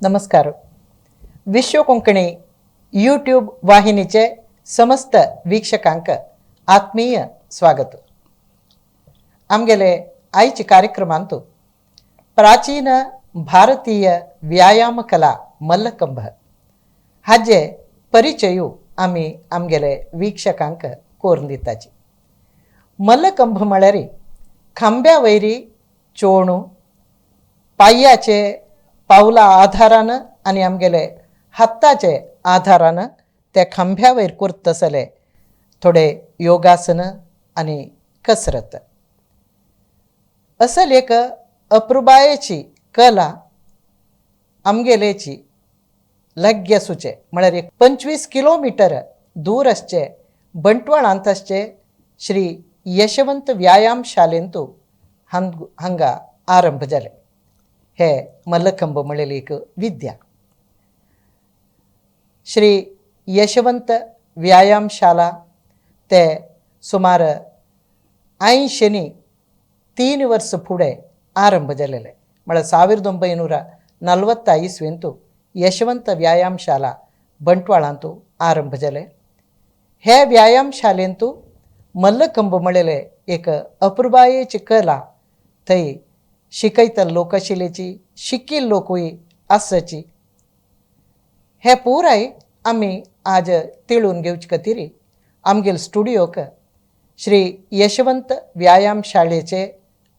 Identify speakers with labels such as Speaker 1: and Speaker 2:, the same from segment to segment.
Speaker 1: नमस्कार. विश्व कोंकणी यूट्यूब वाहिनीचे समस्त वीक्षकांक आत्मीय स्वागत. आमगेले आयचे कार्यक्रमांत प्राचीन भारतीय व्यायाम कला मल्लखंब हाजे परिचय आमी आमगेले वीक्षकांक कोरून दिताची. मल्लखंब म्हळ्यार खांब्या वयरी चोणू पांयाचे पावला आधारान आनी आमगेले हाताचे आधारान त्या खांब्या वयर करतसले थोडे योगासन आनी कसरत. असल एक अप्रुबायेची कला आमगेलेची लागीं आसूचे म्हळ्यार एक 25 किलोमिटर दूर आसचे बंटवाळांत आसचे श्री यशवंत व्यायाम शालेंतू हांगा आरंभ जाले हे मल्लखंब म्हणलेली एक विद्या. श्री यशवंत व्यायाम शाला ते सुमार 83 वर्स फुडें आरंभ जालेले, म्हळ्यार 1940 इस्वेंतू यशवंत व्यायाम शाला बंटवाळांतू आरंभ जाले. हे व्यायाम शालेंतू मल्लखंब म्हणलेले एक अपुरबायेची कला थंय शिकयतले लोक आशिल्ल्याची, शिकिल्ले लोकूय आसची. हे पुराय आमी आज तिळून घेवचे खातीर आमगेले स्टुडियोक श्री यशवंत व्यायाम शाळेचे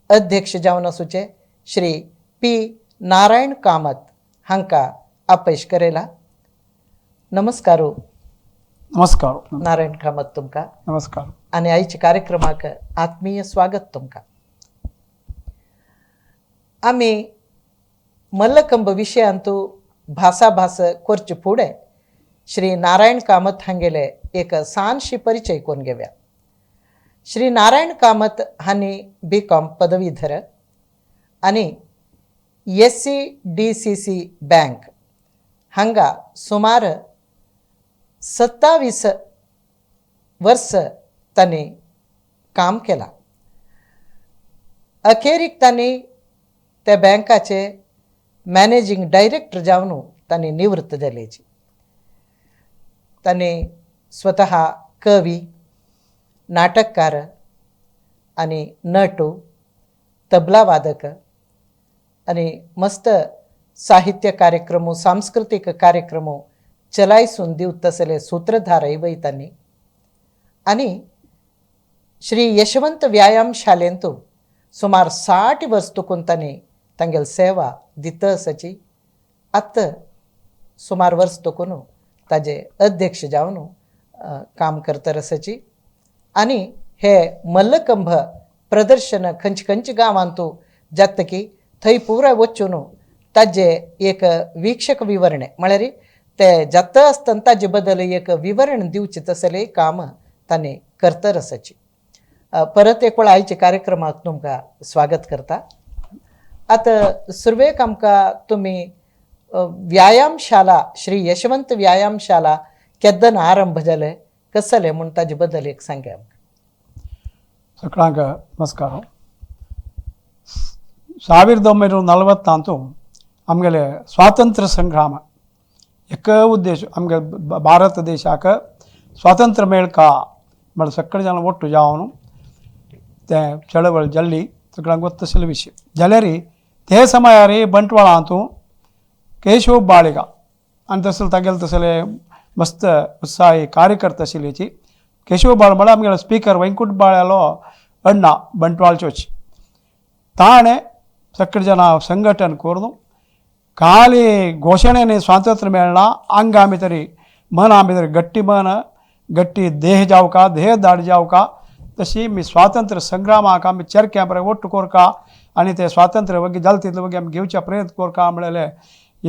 Speaker 1: अध्यक्ष जावन आसूचे श्री पी नारायण कामत हांकां अपेश करयला. नमस्कार.
Speaker 2: नमस्कार.
Speaker 1: नारायण कामत तुमकां.
Speaker 2: नमस्कार.
Speaker 1: आनी आयच्या कार्यक्रमाक आत्मीय स्वागत तुमकां. आमी मल्लखंब विशयांतू भासाभास करचे फुडें श्री नारायण कामत हांगेले एक सानशी परिचय करून घेवया. श्री नारायण कामत हांणी बी कॉम पदवीधर आनी SCDCC bank हांगा सुमार 27 वर्स तांणी काम केलां. अखेरीक तांणी त्या बँकाचे मॅनेजींग डायरेक्टर जावन तांणी निवृत्त जाल्याची. तांणी स्वतः कवी, नाटककार आनी नट, तबला वादक आनी मस्त साहित्य कार्यक्रम, सांस्कृतीक कार्यक्रम चलायसून दिवत तसले सूत्रधारय वयतांनी. आनी श्री यशवंत व्यायाम शालेंतू सुमार 60 वर्स तुकून तांणी तांगेली सेवा दित आसाची. आतां सुमार वर्स तुकून ताजे अध्यक्ष जावन काम करतर आसाची. आनी हे मल्लखंब प्रदर्शन खंयचे खंयचे गांवांतू जाता की थंय पुराय वचून ताजे एक वीक्षक विवरणें, म्हळ्यार ते जाता आसतना ताजे बद्दल एक विवरण दिवचें तसलें काम तांणी करतर आसाची. परत एक वेळ आयच्या कार्यक्रमाक तुमकां स्वागत करता. आतां सुरवेक आमकां तुमी व्यायाम शाला श्री यशवंत व्यायाम शाला केदन आरंभ जाले, कसले म्हूण ताजे बद्दल एक सांगा आमकां.
Speaker 2: सगळ्यांक नमस्कार. 1940 आमगेले स्वातंत्र्य संग्राम एक उद्देश आमगे भारत देशाक स्वातंत्र्य मेळका म्हळ्यार सगळे जाण ಒಟ್ಟು जावन ते चळवळ जाल्ली सगळ्यांक ಗೊತ್ತ आशिल्ले विशय. जाल्यार ते समयार बंटवाळांतू केशव बाळिगा आनी तसले तागेले तसले मस्त उत्साही कार्यकर्ते आशिल्ल्याची. केशव बाळ म्हळ्यार आमगेलो स्पिकर वैंकूट बाळ्यालो अण्णा बंटवाळचोच. ताणें सगळे जाणां संघटन करून खाली घोशणेने स्वातंत्र्य मेळना आंगा भितर मना भितर गट्टी मन गट्टी देह जावका देह दाड जावका तशी मी स्वातंत्र्य संग्रामाक आमी चरख्या बरें ಒಟ್ಟು कोरका आनी ते स्वातंत्र्य वगी जालें तितलें वगी आमी घेवच्या प्रयत्न कोरका म्हणलें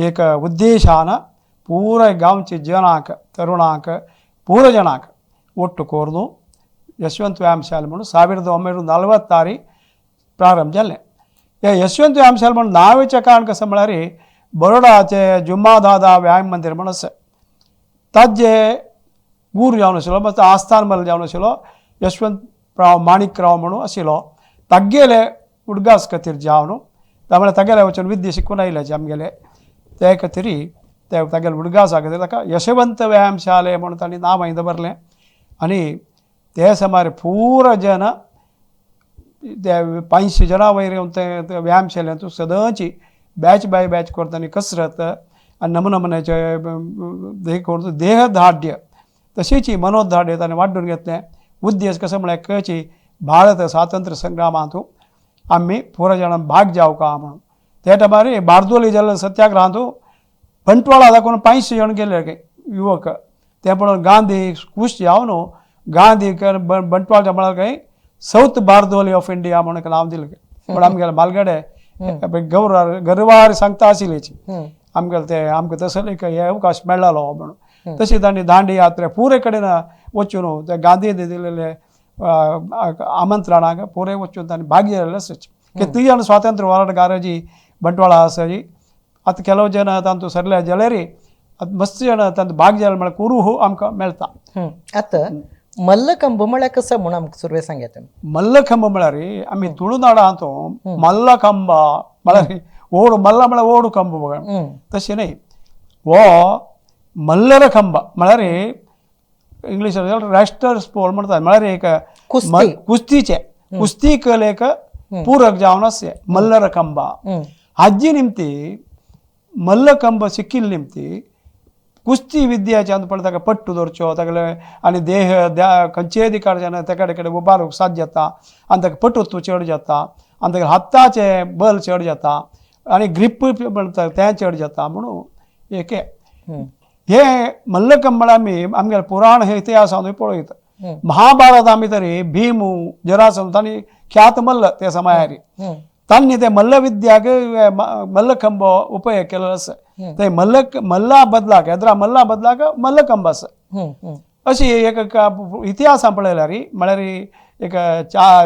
Speaker 2: एक उद्देशान पुराय गांवचे जनांक तरुणांक पुरो जणांक ಒಟ್ಟು कोरून यशवंत व्यायाम शाಲೆ म्हणून 1946 प्रारंभ जालें. हे यशवंत व्यायाम शाಲೆ म्हणून नांवाचें कारण कसं म्हळ्यार बरोडाचे जुम्मादादा व्यायाम मंदिर म्हणून आसा. ताजे गुरू जावन आशिल्लो मातसो आस्थान मल जावन आशिल्लो यशवंतराव माणिकराव म्हणून आशिल्लो. तागेले उडगास खातीर जावन म्हळ्यार तागेले वचून विद्या शिकून आयल्याचे आमगेले. ते खातीर ते तागेले उडगासा खातीर ताका यशवंत व्यायाम शाले म्हणून तांणी नांव दवरलें. आनी ते सुमार पुरो जन ते 500 जणां वयर येवन ते व्यायाम शाळेंत सदांची बॅच बाय बॅच करता आनी कसरत आनी नमनमनाचे हे करून देहदाढ्य तशीच मनोदाढ्य ताणें वाडून घेतलें. उद्देश कसो म्हळ्यार कशी भारत स्वातंत्र्य संग्रामांत आमी पुरो जाणां भाग जावका म्हणून. ते टायमार बारदोली जल सत्याग्रहांत बंटवाळा दाखोवन 500 जण गेले युवक. ते पळोवन गांधी खूश जावन गांधी बंटवाळच्या म्हळ्यार खंय सावथ बारदोली ऑफ इंडिया म्हणून नांव दिलें. पूण आमगेले मालगडे गौरव गर्वार सांगता आशिल्ली आमगेले ते आमकां तसो एक हे अवकाश मेळ्ळो म्हणून. तशी तांणी दांडी यात्रा पुरे कडेन वचून ते गांधी दिलेले आमंत्रणाक पुरे वचून तांणी भाग घेतलेले आसाची. कितली जाण स्वातंत्र्य होराटगाराची बंटवाळा आसाची. आतां ಕೆಲವು ಜನ तांतू सरले जाल्यार आतां मस्त जण तांतू भाग जाले म्हळ्यार कुरू आमकां मेळटा.
Speaker 1: आतां मल्लखंब म्हळ्यार कसो म्हणून आमकां सुरवेक सांगयात.
Speaker 2: मल्लखंब म्हळ्यार आमी तुळुनाडांत मल्लखंब म्हळ्यार ओड मल्ल म्हळ्यार ओडू कंब तशें न्हय, हो मल्लर खंब म्हळ्यार इंग्लीश राष्ट्र स्पोर्ट म्हणटात. म्हळ्यार एक कुस्तीचे कुस्ती कलेक पूरक जावन आसचे मल्लर खंब. हाजी निमती मल्लखंब शिकिल्ले निमती कुस्ती विद्याचे पण ताका पट्टू दवरच्यो तागेले आनी देह खंयचेय दिकाच्यान तेका कडेन उबारूंक साध्य जाता आनी ताका पटुत्व चड जाता आनी ताका हाताचें बल चड जाता आनी ग्रीप म्हणटा तें चड जाता म्हणून एक हे मल्लखंब आमी आमगेले पुराण हे इतिहासांतूय पळयता. महाभारत आमी तरी भीम जरासंध तांणी ख्यात मल्ल त्या समयार तांणी ते मल्लविद्याक मल्लखंब उपयोग केलेलो आसा. ते मल्ला बदलाक येद्रा मल्ला बदलाक मल्लखंब आसा. अशी एक इतिहासान पळयल्यार म्हळ्यार एक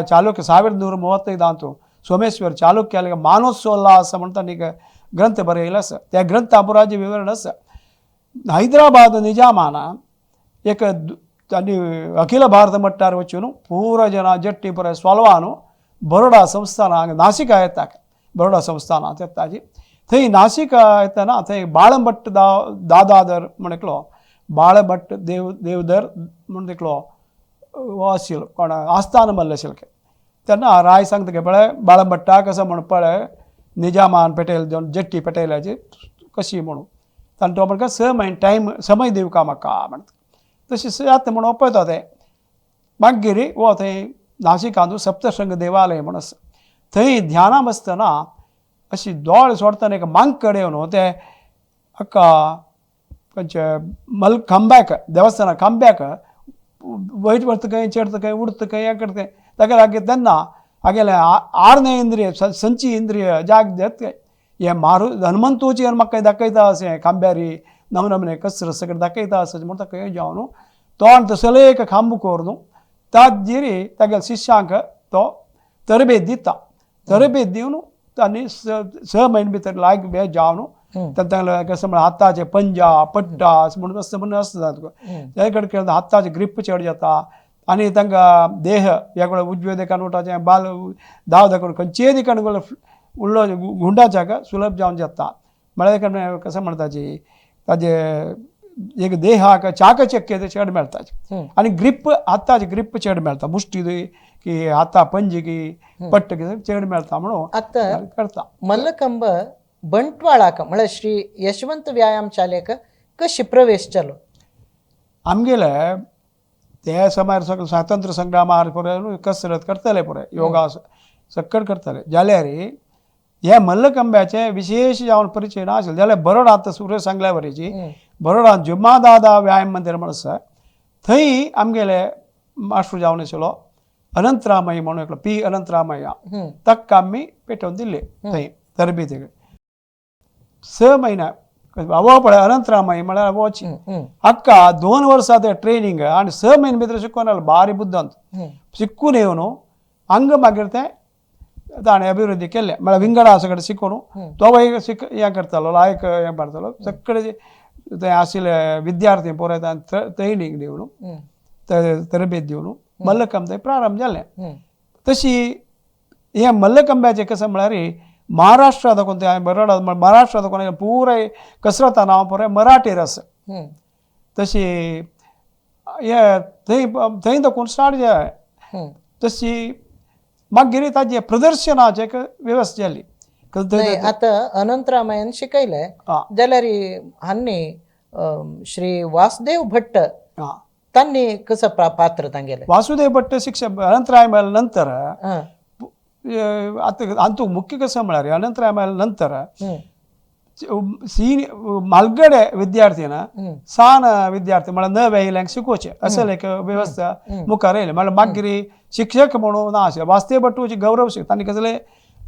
Speaker 2: चालुक्य 1135 सोमेश्वर चालुक्याले मानोत्सोल्लास म्हणटा एक ग्रंथ बरयलो आसा. त्या ग्रंथा पुराचें विवरण आसा. हैदराबाद निजामान एक तांणी अखिल भारत मट्टार वचून पुरो जनां जट्टी पुराय सोल्वान बरोडा संस्थान हांगा नाशिका येता बरोडा संस्थानांत येताची. थंय नाशिका येतना थंय बाळभट्ट दादादर म्हण एकलो बाळभट्ट देवधर म्हण एकलो हो आशिल्लो कोण आस्थान मल्ल आशिल्ले. तेन्ना राय सांगता की पळय बाळभट्टाक कसो म्हण पळय निजामान पेटेल जट्टी पेटेलाची कशी म्हणून ताणें तो म्हणटा 6 म्हयने टायम समय दिवका म्हाका म्हणटा. तशें जाता म्हणून पळयता ते मागीर हो थंय नाशिकांत सप्तशृंग देवालय म्हूण आसा. थंय ध्याना बसतना अशी दोळे सोडतना एक मांकड येवन ते हाका खंयचे मल खांब्याक देवस्थाना खांब्याक वयर वता खंय चडता खंय उडता खंय हें करता खंय ताका लागीं तेन्ना हागेलें आर्णे इंद्रिय संची इंद्रिय जाग जात हे मारू हनुमंतूची म्हाका दाखयता अशें खांब्यारी नमनमने कसरत सगळें दाखयता आसा म्हूण ताका हें जावन तो तसले एक खांब करून ताजेर तागेल्या शिष्यांक तो तरबेत दिता. तरबेत दिवन तांणी 6 म्हयने भितर लायक बे जावन तांकां कसो म्हळ्यार हाताचे पंजा पट्टा अशें म्हणून आसता म्हणून आसता ते कडेन हाताचे ग्रीप चड जाता आनी तांकां देह वेगळो उजवे दिकान उठाचें बाल दाव दाखोवन खंयचेय दिकान उडलो गुंडाच्याक सुलभ जावन जाता. म्हळ्यार कसो म्हणटाची ताजे एक देहाक चाकचक्य ते चड मेळटा आनी ग्रीप हाताची ग्रीप चड मेळटा मुष्टी की हाता पंजे की पट्ट की चड मेळटा म्हणून
Speaker 1: आतां
Speaker 2: करता.
Speaker 1: मल्लखंब बंटवाळाक म्हळ्यार श्री यशवंत व्यायाम शालेक कशी प्रवेश जालो?
Speaker 2: आमगेले ते समयार सगळे स्वातंत्र्य संग्रामार पुराय कसरत करतले पुराय योगा सक्कड करतले जाल्यार हे मल्लखंब्याचे विशेश जावन परिचय ना आशिल्ले. जाल्यार बरोडांत सुरवेक सांगल्या वरीची बरोडांत जुम्मादादा व्यायाम मंदिर म्हण आसा थंय आमगेले मास्टर जावन आशिल्लो अनंतरामय्य म्हणून एकलो पी अनंतरामय्या ताका आमी पेटोवन दिल्ले थंय तरबेतीक 6 म्हयने अवो पळय अनंतरामय्य म्हळ्यार अवोची हाका 2 वर्सां ते ट्रेनींग आनी 6 म्हयने भितर शिकोवन आयलो बारी बुद्धांत शिकून येवन हांगा मागीर तें ताणें अभिवृद्धी केल्लें. म्हळ्यार विंगडा सगळें शिकोवन तो एक हें करतालो लायक हें करतालो सगळे ते आशिल्ले विद्यार्थी पुराय ट्रेनींग दिवन तरबेत दिवन मल्लखंब थंय प्रारंभ जालें. तशी हें मल्लखंब्याचें कशें म्हळ्यार महाराष्ट्रा दाखोवन ते हांवें बरड महाराष्ट्रा दाखोवन पुराय कसरता नांव पुराय मराठी रस तशी हे थंय थंय दाखोवन स्टार्ट जालें. तशी मागीर ताजे प्रदर्शनाचें एक वेवस्था जाली.
Speaker 1: आतां अनंतरामायण शिकयलें जाल्यार हांणी श्री वासुदेव भट्ट तांणी कसं पात्र तांगेलें?
Speaker 2: वासुदेव भट्ट शिक्षक अनंतराय मेळ्ळे नंतर आतां हातूंत मुख्य कसं म्हळ्यार अनंतराय मेळ्ळे नंतर मालगडे विद्यार्थी ना सान विद्यार्थी म्हळ्यार नवे येयल्यांक शिकोवचें असले एक वेवस्था मुखार येयली. म्हळ्यार मागीर शिक्षक म्हणून ना आशिल्लें वासुदेव भट्टूची गौरव तांणी कसले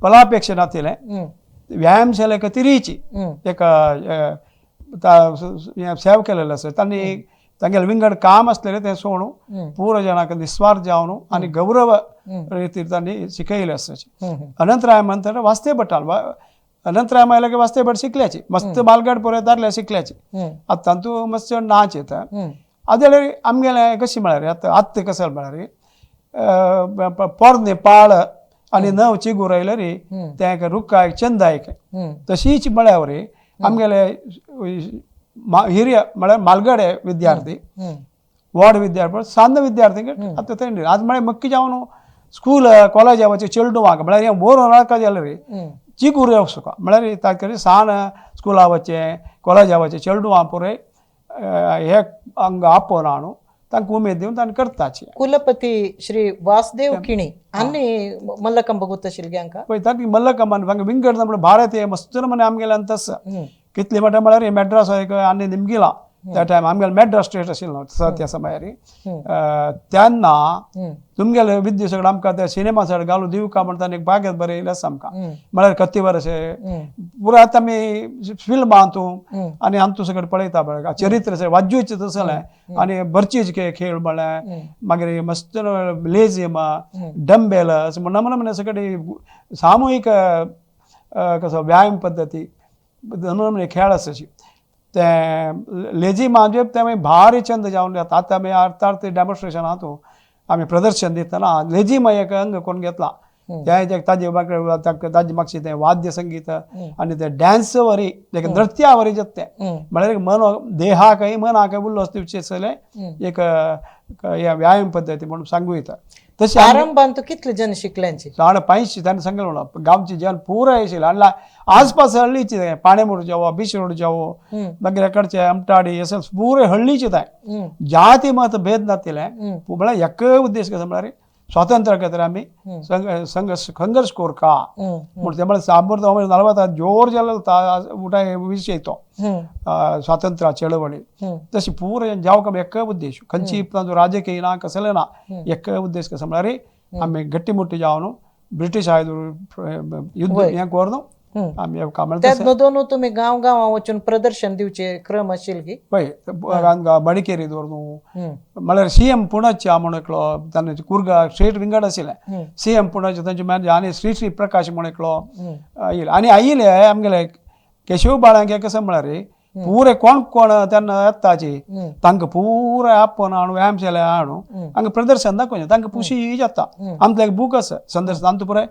Speaker 2: फलापेक्षा नातिलें व्यायाम शाळा एक तिरीची एक सेवा केलेलं आसा तांणी तांगेलें विंगड काम आसलेलें तें सोडून पुरो जाणांक निस्वार्थ जावन आनी गौरव रितीर तांणी शिकयलें आसा. अनंतराय म्हणटा वासुदेव भट्टान अनंतराय म्हणल्यार की वासुदेव भट शिकल्याची मस्त बालगड पुराय दादले शिकल्याची आतां तातूंत मस्त चड नाच येता. आतां जाल्यार आमगेलें कशें म्हळ्यार आतां आत्तां कशें म्हळ्यार पोरणे पाळ आनी नव चिगूर आयल्यार तें एक रुखा एक चंद एक तशीच म्हळ्यार आमगेले हिरिय म्हळ्यार मालगडे विद्यार्थी वॉर्ड विद्यार्थी सान्न विद्यार्थी आतां थंय आज म्हळ्यार मुख्य जावन स्कूल कॉलेजा वचचे चेडवांक म्हळ्यार हें बरोवन रावता जाल्यार चिगूर सुका म्हळ्यार ताका सान स्कुला वचचें कॉलेजा वचचें चेडवां पुराय हे हांगा आपोवन हाडून तांकां उमेद दिवन तांणी करताची.
Speaker 1: कुलपती श्री वासुदेव किणी आनी मल्लखंब गुत्तशिल्गे हांकां
Speaker 2: पळय तांणी मल्लखंबान हांगा विंगड म्हळ्यार भारतीय मस्त नमुने आमगेले तस कितले म्हणटा म्हळ्यार मॅड्रास एक आनी निमगिला त्या टायम आमगेले मॅड्रास स्टेट आशिल्लो त्या समयार तेन्ना तुमगेले विद्या सगळें आमकां त्या सिनेमा सगळें घालून दिवका म्हणटा एक बागेत बरें येयलें आसा आमकां म्हळ्यार कत्ती अशें पुराय आतां आमी फिल्मां हातूं आनी आमतूं सगळें पळयता पळय चरित्र सगळें वाजोवचें तसलें आनी बरचेच खेळ म्हळ्यार मागीर मस्त लेझिम डंबेल अशें नमुने नमुने सगळे सामुहीक कसो व्यायाम पद्दती नमुने खेळ आसा अशी ते लेझिमा जे ते मागीर भारी चंद जावन जाता. आतां आमी अर्थ डेमॉन्स्ट्रेशन आहा तूं आमी प्रदर्शन दितना लेझिमा एक अंग कोण घेतला तें ताजे ताजे मागशी तें वाद्य संगीत आनी ते डॅन्स वरी एक नृत्या वरी जाता तें म्हळ्यार मन देहाकय मनाकय उल्लोस दिवचें आसलें एक व्यायाम पद्दती म्हणून सांगू येता. तशें
Speaker 1: आरंभांत कितले जन शिकल्यांची
Speaker 2: 550 तांणी सांगलें म्हणून गांवची जन पुराय आशिल्ले आनी आसपास हळ्ळीची पाणेमूर जावो बीच रोड जावो मागीर एकडचे आमटाडी अशें पुराय हळ्ळीचे थंय जाती मत भेद नातिलें म्हळ्यार एक उद्देश कसो म्हळ्यार स्वातंत्र्य खातीर आमी संघर्ष कोरका म्हूण ते म्हळ्यार साबूर 40 जोर जालो उठाय विशय तो स्वातंत्र्या चळवळी तशी पुराय जावं एक उद्देश खंयची राजकीय ना कसलें ना एक उद्देश कसो म्हळ्यार आमी गट्टी मुट्टी जावन ब्रिटीश आयद युद्ध हें करून आमी
Speaker 1: त्या दोनू तुमी गांव गांवां वचून प्रदर्शन दिवचे क्रम आशिल्ले की
Speaker 2: पळय मडिकेरी दवरून म्हळ्यार सी एम पुणच्या म्हूण एकलो तांचे कुर्गा स्टेट विंगड आशिल्लें सी एम पुणचे तांचे मॅनेजर आनी श्री श्री प्रकाश म्हूण एकलो आयले आनी आयिल्ले आमगेले केशव बाळांक कसो म्हळ्यार पुरे कोण कोण तेन्ना येताची तांकां पुराय आपोवन हाडून व्यायाम शाळा हाडून हांगा प्रदर्शन दाखोवचें तांकां खुशी जाता. आमचो एक बूक आसा संदर्श आमचो पुराय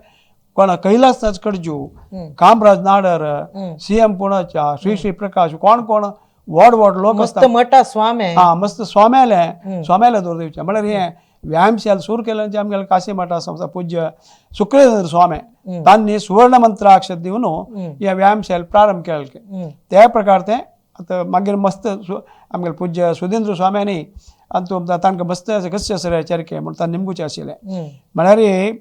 Speaker 2: कोण कैलास कडजू कामराज नाडर सी एम पुणच्या श्री श्री प्रकाश कोण कोण व्हड व्हड लोक
Speaker 1: मस्त मठा स्वामी
Speaker 2: हा मस्त स्वाम्याले स्वाम्याले दवर दिवचें म्हळ्यार हें व्यायाम शाळा सुरू केल्याचे आमगेले काशी मठा संस्था पूज्य सुक्रेंद्र स्वामी तांणी सुवर्ण मंत्राक्षर दिवन हे व्यायाम शाळा प्रारंभ केले त्या प्रकार ते आतां मागीर मस्त आमगेले पूज्य सुधींद्र स्वाम्यांनी आनी तांकां मस्त कशें आसा चरके म्हूण तांणी निमगुचें आशिल्लें म्हळ्यार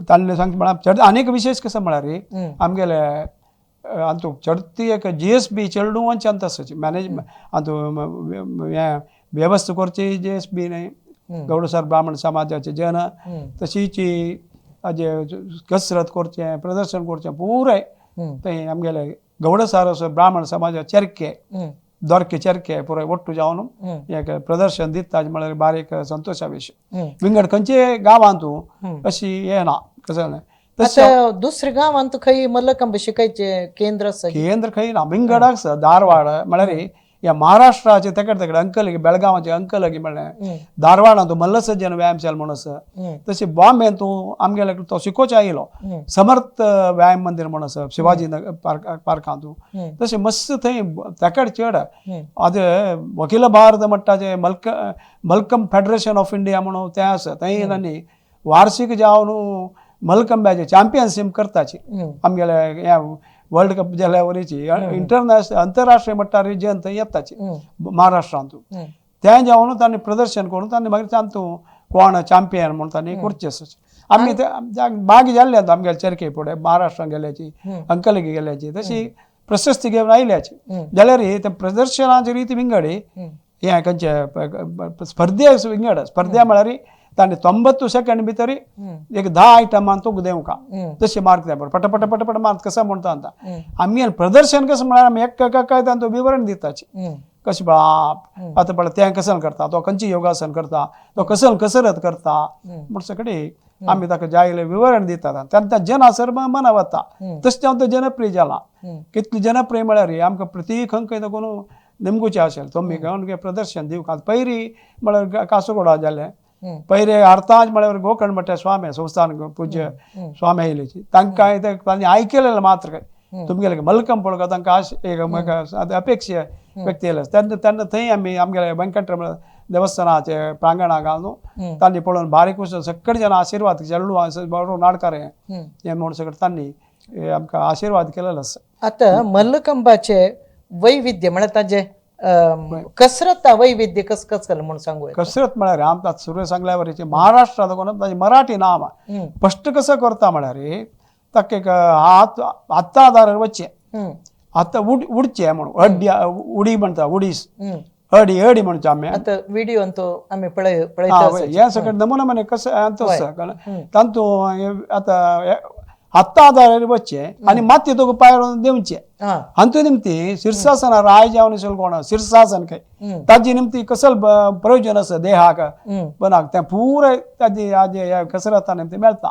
Speaker 2: तांणी सांगता म्हळ्यार चड आनीक विशेष कसं म्हळ्यार आमगेले अंतू चडती एक जी एस बी चेडूंचे अंत आसाची मॅनेज अंतू हें व्यवस्था करची जी एस बी न्हय गौडसर ब्राह्मण समाजाचे जन तशीच हाजे कसरत करचें प्रदर्शन करचें पुराय थंय आमगेले गौडसार ब्राह्मण समाजा चरके दोरके चरके पुराय ಒಟ್ಟು जावन एक प्रदर्शन दिता म्हळ्यार बारीक संतोशा विशय विंगड खंयचे गांवांत अशी हें ना कसं
Speaker 1: तशें दुसऱ्या गांवांत खंय मल्लखंब शिकायचे केंद्र आसा
Speaker 2: केंद्र खंय ना विंगड आसा धारवाड म्हळ्यार ह्या महाराष्ट्राचे तेकड तेकड अंकल बेळगांवाचे अंकल म्हणलें, धारवाडांत मल्लसज्जन व्यायामशाल म्हणून आसा, तशें बॉम्बेन तूं आमगेले तो शिकोवचे आयलो समर्थ व्यायाम मंदिर म्हणून आसा शिवाजी नगर पार्कांत, तशें मस्त थंय तेकड चड. आतां अखिल भारत मट्टाचें मलकम फेडरेशन ऑफ इंडिया म्हणून तें आसा, थंय तांणी वार्षिक जावन मलकंब्याचे चॅम्पियनशीप करताची. आमगेले हे वर्ल्ड कप जाल्या वरीची इंटरनॅशनल अंतरराष्ट्रीय मट्टार जन थंय येताची महाराष्ट्रांत, तें जावन तांणी प्रदर्शन करून तांणी मागीर तांतू कोण चॅम्पियन म्हणून तांणी करचें आसा. आमी ते बागी जाल्ले आमगेले चरखे फुडें महाराष्ट्रान गेल्याची अंकलगी गेल्याची तशी प्रशस्ती घेवन आयल्याची. जाल्यार ते प्रदर्शनाची रिती विंगडी, हें खंयचे स्पर्धे विंगड. स्पर्धे म्हळ्यार तांणी 90 सेकंड भितर एक 10 आयटमान तुका दिवंका तशें मार्क जाय, पट पट पट पट मार्क कसो म्हणटा. आतां आमगेलें प्रदर्शन कसं म्हळ्यार आमी एक काय तांचो विवरण दिताची, कशें बाप आतां पळय तें कसन करता, तो खंयची योगासन करता, तो कसन कसरत करता म्हण सगळी आमी ताका जायले विवरण दितात. तेन्ना जना सर मना वता, तशें जावन तो जनप्रिय जाला. कितली जनप्रिय म्हळ्यार आमकां प्रती खंय खंय कोण निमगुचें आशिल्लें तुमी घेवन प्रदर्शन दिवंक. पयरी म्हळ्यार कासरगोडा जालें, पयरे अर्थांच म्हळ्यार गोकर्ण मठ स्वामी संस्थान पूज्य स्वामी आयलेची तांकां तांणी आयकलेलें मात्र काय तुमगेले मलकम पळोवंक तांकां आश एक अपेक्षा व्यक्त केल्या. तेन्ना तेन्ना थंय आमी आमगेले वेंकटरमण देवस्थानाचे प्रांगणा घालून तांणी पळोवन बारीक सगळे जाण आशिर्वाद चेडू बरो नाडकार हें म्हणून सगळें तांणी आमकां आशिर्वाद केलेलो आसा.
Speaker 1: आतां मल्लखंबाचे वैविध्य म्हळ्यार ताजें कसरत वैविध्य कस कस म्हणून सांगू?
Speaker 2: कसरत म्हळ्यार आमकां सुरवेक सांगल्या वरीचे महाराष्ट्रांत कोण ताजें मराठी नांव फस्ट कसो करता म्हळ्यार ताका एक हात हाता आदारार वचचें, आतां उडचें म्हणून अड्डी उडी म्हणटा, उडीस अडी अडी म्हणचे आमी.
Speaker 1: आतां व्हिडियोन तो आमी पळयता.
Speaker 2: हें सगळें नमुना मने कसं तांतू आतां हाता आदारार वचचें आनी माती तुका पायर देंवचें. हातूंत निमती शीर्षासन राय जावन कोण शीर्षासन काय ताजी निमती कसल प्रयोजन आसा देहाक बनाक तें पुराय ताजी हाजे कसरता निमती मेळटा.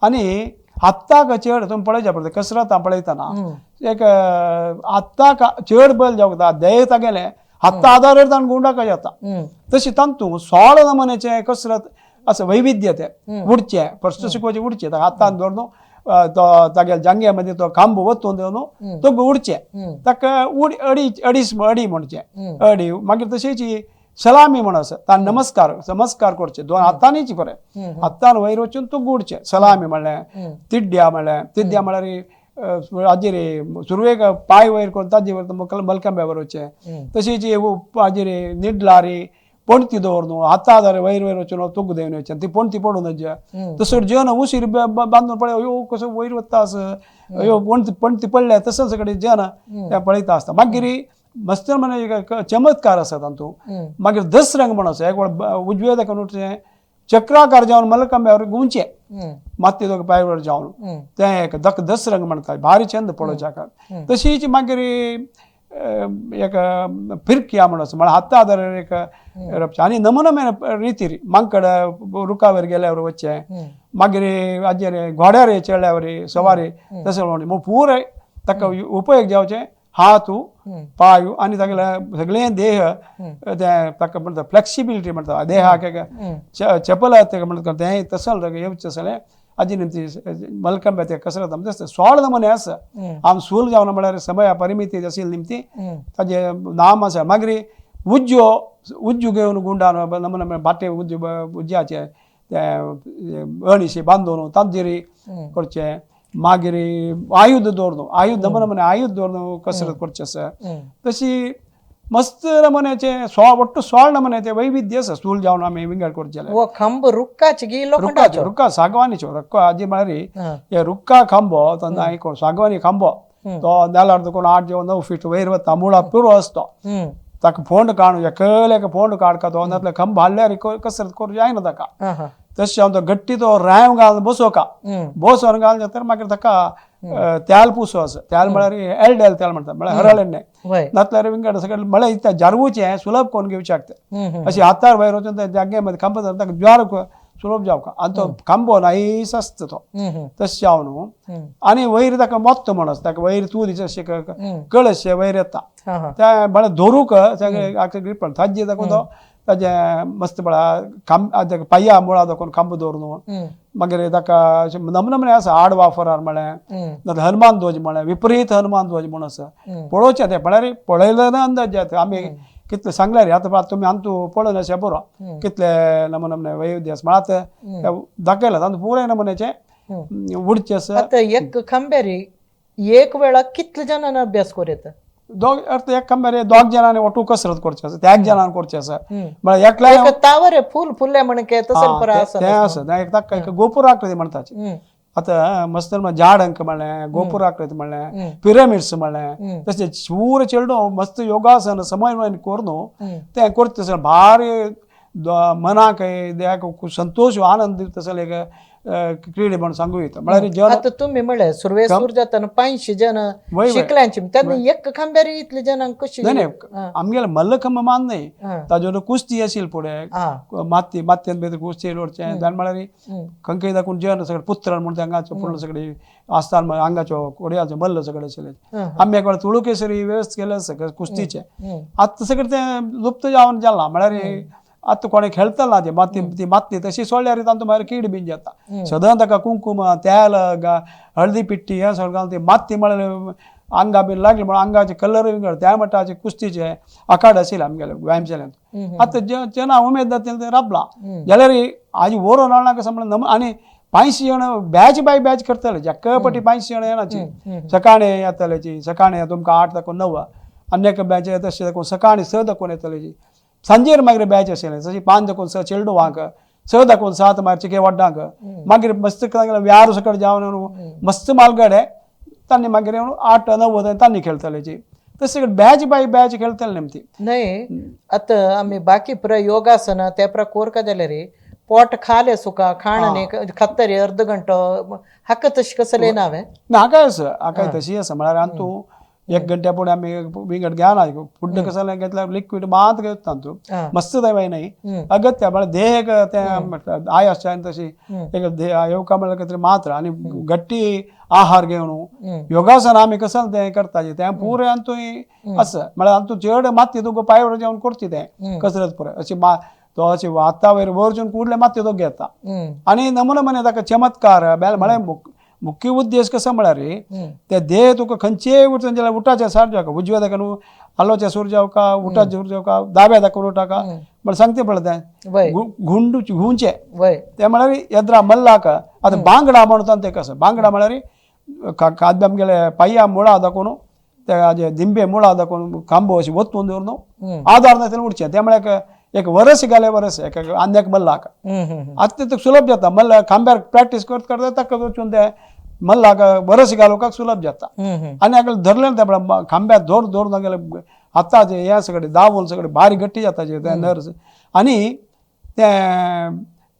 Speaker 2: आनी हाताक चड तुमी पळयच्या पडटा कसरतां पळयतना एक हाताक चड बल जावंक जाता, देह तागेलें हाता आदारार ताणें गुंडाक जाता. तशें तातूंत 16 नमुन्याचें कसरत आसा वैविध्य तें उडचें फस्ट शिकोवचें उडचें हातान धरून तो तागेल्या जांग्या मदीं तो खांबो वतून देवन तो उडचें, ताका उडी अडी अडीस अडी म्हणचें अडी. मागीर तशीच सलामी म्हण आसा ताणें नमस्कार नमस्कार करचें दोन हातांनीच बरें हातान वयर वचून तुका उडचें सलामी म्हणलें. तिड्ड्या म्हणलें, तिड्ड्या म्हळ्यार हाजेर सुरवेक पांय वयर करून ताजे वयर मलकंब्यावर वचचें. तशीच हाजेर निडलारी पणती दवरून हाता आदार वयर वयर वचून तुग देवन वचचें, ती पणती पडून वचचें. तसो जेवन उशीर बांदून पळय अयो कसो वयर वता आस अयो पणती पणती पडल्या तसो सगळें जेवन तें पळयता आसता. मागीर मस्त म्हण चमत्कार आसा तातूंत. मागीर दसरंग म्हण आसा एक उजवे ताका उठचें चक्राकार जावन मलकंब्यावर घुंवचें माती दोग पांयवर जावन तें एक दसरंग म्हणटा भारी चंद पळोवच्याक. तशीच मागीर एक फिरकिया म्हण आसा म्हळ्यार हाता आदारार एक आनी नमुना रितीर मांकड रुखावर गेल्यावर वचचें, मागीर हाजेर घोड्यार चडल्यावर सवारी तशें म्हण पुराय ताका उपयोग जावचें हात पांय आनी तागेले सगळें देह तें ताका म्हणटा फ्लेक्सिबिलिटी म्हणटा देहाक एक चपल म्हणटा तें तसो येवचें सगळें हाजी निमती मलकंब्या ते कसरत आमचें 16 नमुने आसा. आम सूल जावन म्हळ्यार समय परिमिती आशिल्ली निमती ताजें नाम आसा. मागीर उज्जो उज्जो घेवन गुंडान नमुने बाटे उज्जो उज्जाचे तें अणीशी बांदून तांजेर करचें. मागीर आयुध दवरून आयुध नमुने नमुने आयुध दवरून कसरत करचें आसा. तशी मस्त नमुन्याचे 16 ಒಟ್ಟು 16 नमुन्याचे वैविध्य आसा स्थूल जावन आमी विंगड करचें.
Speaker 1: हो खांब रुक्काचे की
Speaker 2: रुक्काचो रुक्का सागवानीचो रुक्का आजी म्हळ्यार हे रुक्का खांबो तेन्ना एक सागवानी खांबो तो नेलार दुखून 8 जेवन 9 फीट वयर वता मुळा पुरो आसता. ताका फोंड काडून एकले एक फोंड काडका तो नातले खांब हाडल्यार कसरत करूं जायना ताका. तशें हांव तो गट्टी तो रांव घालून बसोवका बसोवन घालून जाता मागीर ताका तेल पुसो आसा. तेल म्हळ्यार एल्डेल तेल म्हणटा म्हळ्यार हरळ एण्णे नातल्यार विंगड सगळें म्हळ्यार इतलें जारवूचें सुलभ करून घेवच्याक तें अशें हातार वयर वचून त्या जाग्या मदीं खांब ताका ज्वार सुलभ जावका आनी तो खांबो नायस आसता तो तशें जावन न्हू. आनी वयर ताका मोत्तो म्हण आसा, ताका वयर तूं दिस अशें कळशे वयर येता त्या म्हळ्यार धरूंक सगळें ग्रीप ताजे दाखोवन तो ताजें मस्त म्हळ्यार पांया मुळा दाखोवन खांबो दवरून न्हू. मागीर ताका अशें नमनमने आसा, आड वाफरार म्हळें, हनुमान ध्वज म्हळें, विपरीत हनुमान ध्वज म्हूण आसा, पळोवचें तें म्हळ्यार पळयलें ना अंदाज जाता. आमी कितलें सांगल्यार आतां तुमी आमतू पळोवन अशें बरो कितले नमनमने वैविध्य आसा म्हळ्यार आतां दाखयलां तातूंत पुराय नमुन्याचें उडचें आसा.
Speaker 1: आतां एक खांब्यारी एक वेळा कितले जाणांनी अभ्यास करूं येता?
Speaker 2: दोग अर्थ एक खांब्यार दोग जाणांनी ओटू कसरत करची आसा, त्या एक जाणान करचें आसा, म्हळ्यार एकल्या
Speaker 1: तावर फूल फुल्ले म्हण तसलें
Speaker 2: तें आसा. एक ताका एक गोपूर आकृती म्हणटाची. आतां मस्त झाड अंक म्हणलें, गोपूर आकृती म्हणलें, पिरमिड्स म्हणलें, तशें शूर चेडूं मस्त योगासन समन्वय करून तें करता तसलें भारी मनाक देहाक संतोश आनंद दिता तसलें एक क्रीडे म्हण सांगू येता. म्हळ्यार
Speaker 1: आतां तुमी म्हणलें सुरवेक सुरू जातना 500 जण शिकल्यांची, तेन्ना एक खांब्यार इतले जणांक कशी?
Speaker 2: न्हय न्हय, आमगेले मल्लखंब मान न्हय, ताजो कुस्ती आशिल्ली फुडें माती मातयेन भितर कुस्ती लोडचें जाण म्हळ्यार खंय दाखोवन जन सगळे पुत्र म्हण हांगाचो फुडलो सगळे आसतान हांगाचो कोडयाचो मल्ल सगळे आशिल्ले. आमी एक वेळा तुळुकेसरी वेवस्था केलें आसा कुस्तीचें. आतां सगळें तें लुप्त जावन जालां, म्हळ्यार आतां कोणें खेळटना ती माती ती माती तशी सोडल्यार तांतूं मागीर कीड बीन जाता. सदां ताका कुंकूम तेल हळदी पिट्टी हें सगळें घालून ती माती म्हळ्यार आंगा बीन लागली म्हणून आंगाचे कलर विंगड त्या मठाचे कुस्तीचे आखाड आशिल्ले आमगेले व्यायामशाळेंत. आतां जेन्ना उमेद जाता तें राबलां जाल्यार आजी वरोवन हाडना कसो म्हणल्यार. आनी 500 जण बॅच बाय बॅच करताले, जेका पटी 500 जण येनाची, सकाळीं येतालेची, सकाळीं तुमकां 8 दाखोवन 9 आनी एक बॅच तशें दाखोवन सकाळीं 6 दाखोवन येतालेची. सांजेर मागीर बॅच आशिल्लें जशी 5 दाखोवन 6 चेडवांक, 6 दाखोवन 7 मागीर चिके वड्डांक, मागीर मस्त व्यार सकट जावन मस्त मालगडे तांणी मागीर 8 9 तांणी खेळतालेची. तशें बॅच बाय बॅच खेळताले नेमती.
Speaker 1: न्हय आतां आमी बाकी पुराय योगासना ते पुराय कोरका जाल्यार पोट खाले सुका खाण खातरी अर्द घंटो हाका तशें कसलें ना हांवें
Speaker 2: ना हाकाय आसा, हाकाय तशी आसा. म्हळ्यार आनी तूं एक घंट्या फुडें आमी विंगड घेना फुड्ड कसलें घेतल्यार लिक्वीड मात घेता तूं मस्त तें न्हय अगत्य म्हळ्यार देह तें आयास तशी एक येवका म्हळ्यार कितें मात्र आनी गट्टी आहार घेवन योगासन आमी कसलें तें करताचे तें पुरें आनी तूं आसा. म्हळ्यार आनी तूं चड माती तुका पांय जेवन करची तें कसरत पुराय अशी तो अशी हाता वयर वरचून कुडले माती तो घेता आनी नमुने मने ताका चमत्कार म्हळ्यार मुख्य उद्देश कसो म्हळ्यार ते देह तुका खंयचेय उठून जाल्यार उठाचे सार जावका, उजव्या दाखोवन आलोचे सूर जावका, उठाचे सूर जावका, दाव्या दाखोवन उठाका म्हळ्यार सांगते पळय तें गुंडू घुंवचें तें म्हळ्यार येद्रा मल्लाक. आतां बांगडा म्हणटा तें कसो बांगडा म्हळ्यार कादबे आमगेले पांया मुळा दाखोवन ते दिंबे मुळा दाखोवन खांबो अशें वतून दवरून आदार नासतना उडचें तें म्हळ्यार एक वरस घाले वरस एक आनी एक मल्लाक. आतां तें सुलभ जाता, मल्ल खांब्यार प्रॅक्टीस करत करता ताका वचून तें मल्लाक वरस घालूंक सुलभ जाता. आनी हाका धरलें तें म्हळ्यार खांब्यार धर धरून हागेले हाताचे हें सगळें दावून सगळें बारीक गट्टी जाता तें नर्स आनी तें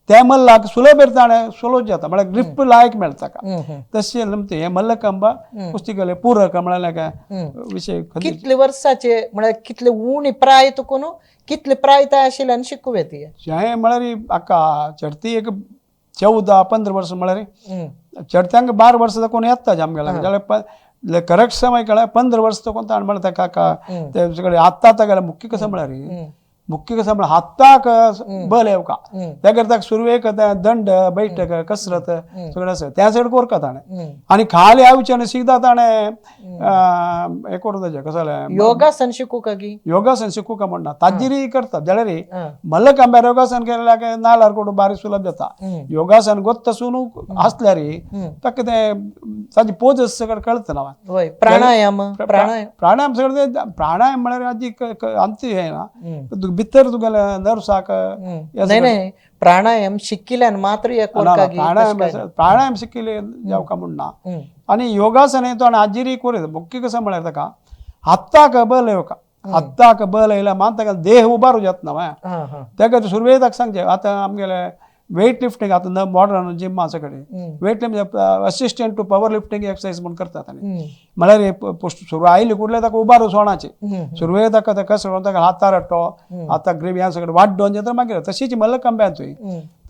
Speaker 2: त्या मल्लाक सुलभ ताणें सुलभ जाता म्हळ्यार ग्रीप लायक मेळटा ताका. तशें न्हय हें मल्लखंब कुस्ती केले पूरक म्हळ्यार काय विशय.
Speaker 1: कितले वर्साचे म्हळ्यार कितले उणी प्राय तुका न्हू कितले प्राय तयार आशिल्ल्यान शिकूं येता
Speaker 2: हें म्हळ्यार हाका चडती एक 14-15 वर्सां म्हळ्यार चडत्यांक 12 वर्सां दाखोवन येता आमगेल्या जाल्यार करेक्ट समय कळ्ळें 15 वर्सां दाखोवन ताणें म्हळ्यार ताका ते सगळे आत्तां तागेलें मुख्य कसो म्हळ्यार मुख्य कसं म्हळ्यार हाताक बल येवका त्या करता सुरवेक दंड बैठक कसरत सगळें आसा त्या सायड कोरका ताणें आनी खाली येवचें आनी सीधा ताणें हें करूं ताजें कसलें
Speaker 1: योगासन शिकूंक गी
Speaker 2: योगासन शिकूंक म्हणना ताजेरय करता जाल्यार मल्लखांब्यार योगासन केल्यार नाल्यार कोण बारीक सुलभ जाता. योगासन गोत्त आसल्यार ताका तें ताजे पोजस सगळें कळटा ना.
Speaker 1: प्राणायाम
Speaker 2: प्राणायाम सगळें प्राणायाम म्हळ्यार आजी आमची हें ना भितर तुगेले नर्साक
Speaker 1: नाही प्राणायाम शिकिल्यान मात्र
Speaker 2: प्राणायाम प्राणायाम शिकिले जावका म्हणना. आनी योगासन हें तो आनी आजिरी कोर मुख्य कसं म्हळ्यार ताका हाताक बल येवका हाताक बल येयल्यार मात ताका देह उबारू जाता ना. त्या खातीर सुरवेक ताका सांगचें आतां आमगेले वेट लिफ्टिंग आतां मॉडर्न जिम आसा कडेन weight lifting assistant to power lifting exercise म्हूण करतात. आनी म्हळ्यार सुरू आयली कुडले ताका उबार सोणाची सुरवेक ताका ते कसो ताका हातार हट्टो हाताक ग्रीप ह्या सगळें वाड्डोन जाता. मागीर तशीच मल्लखांब्यांतूय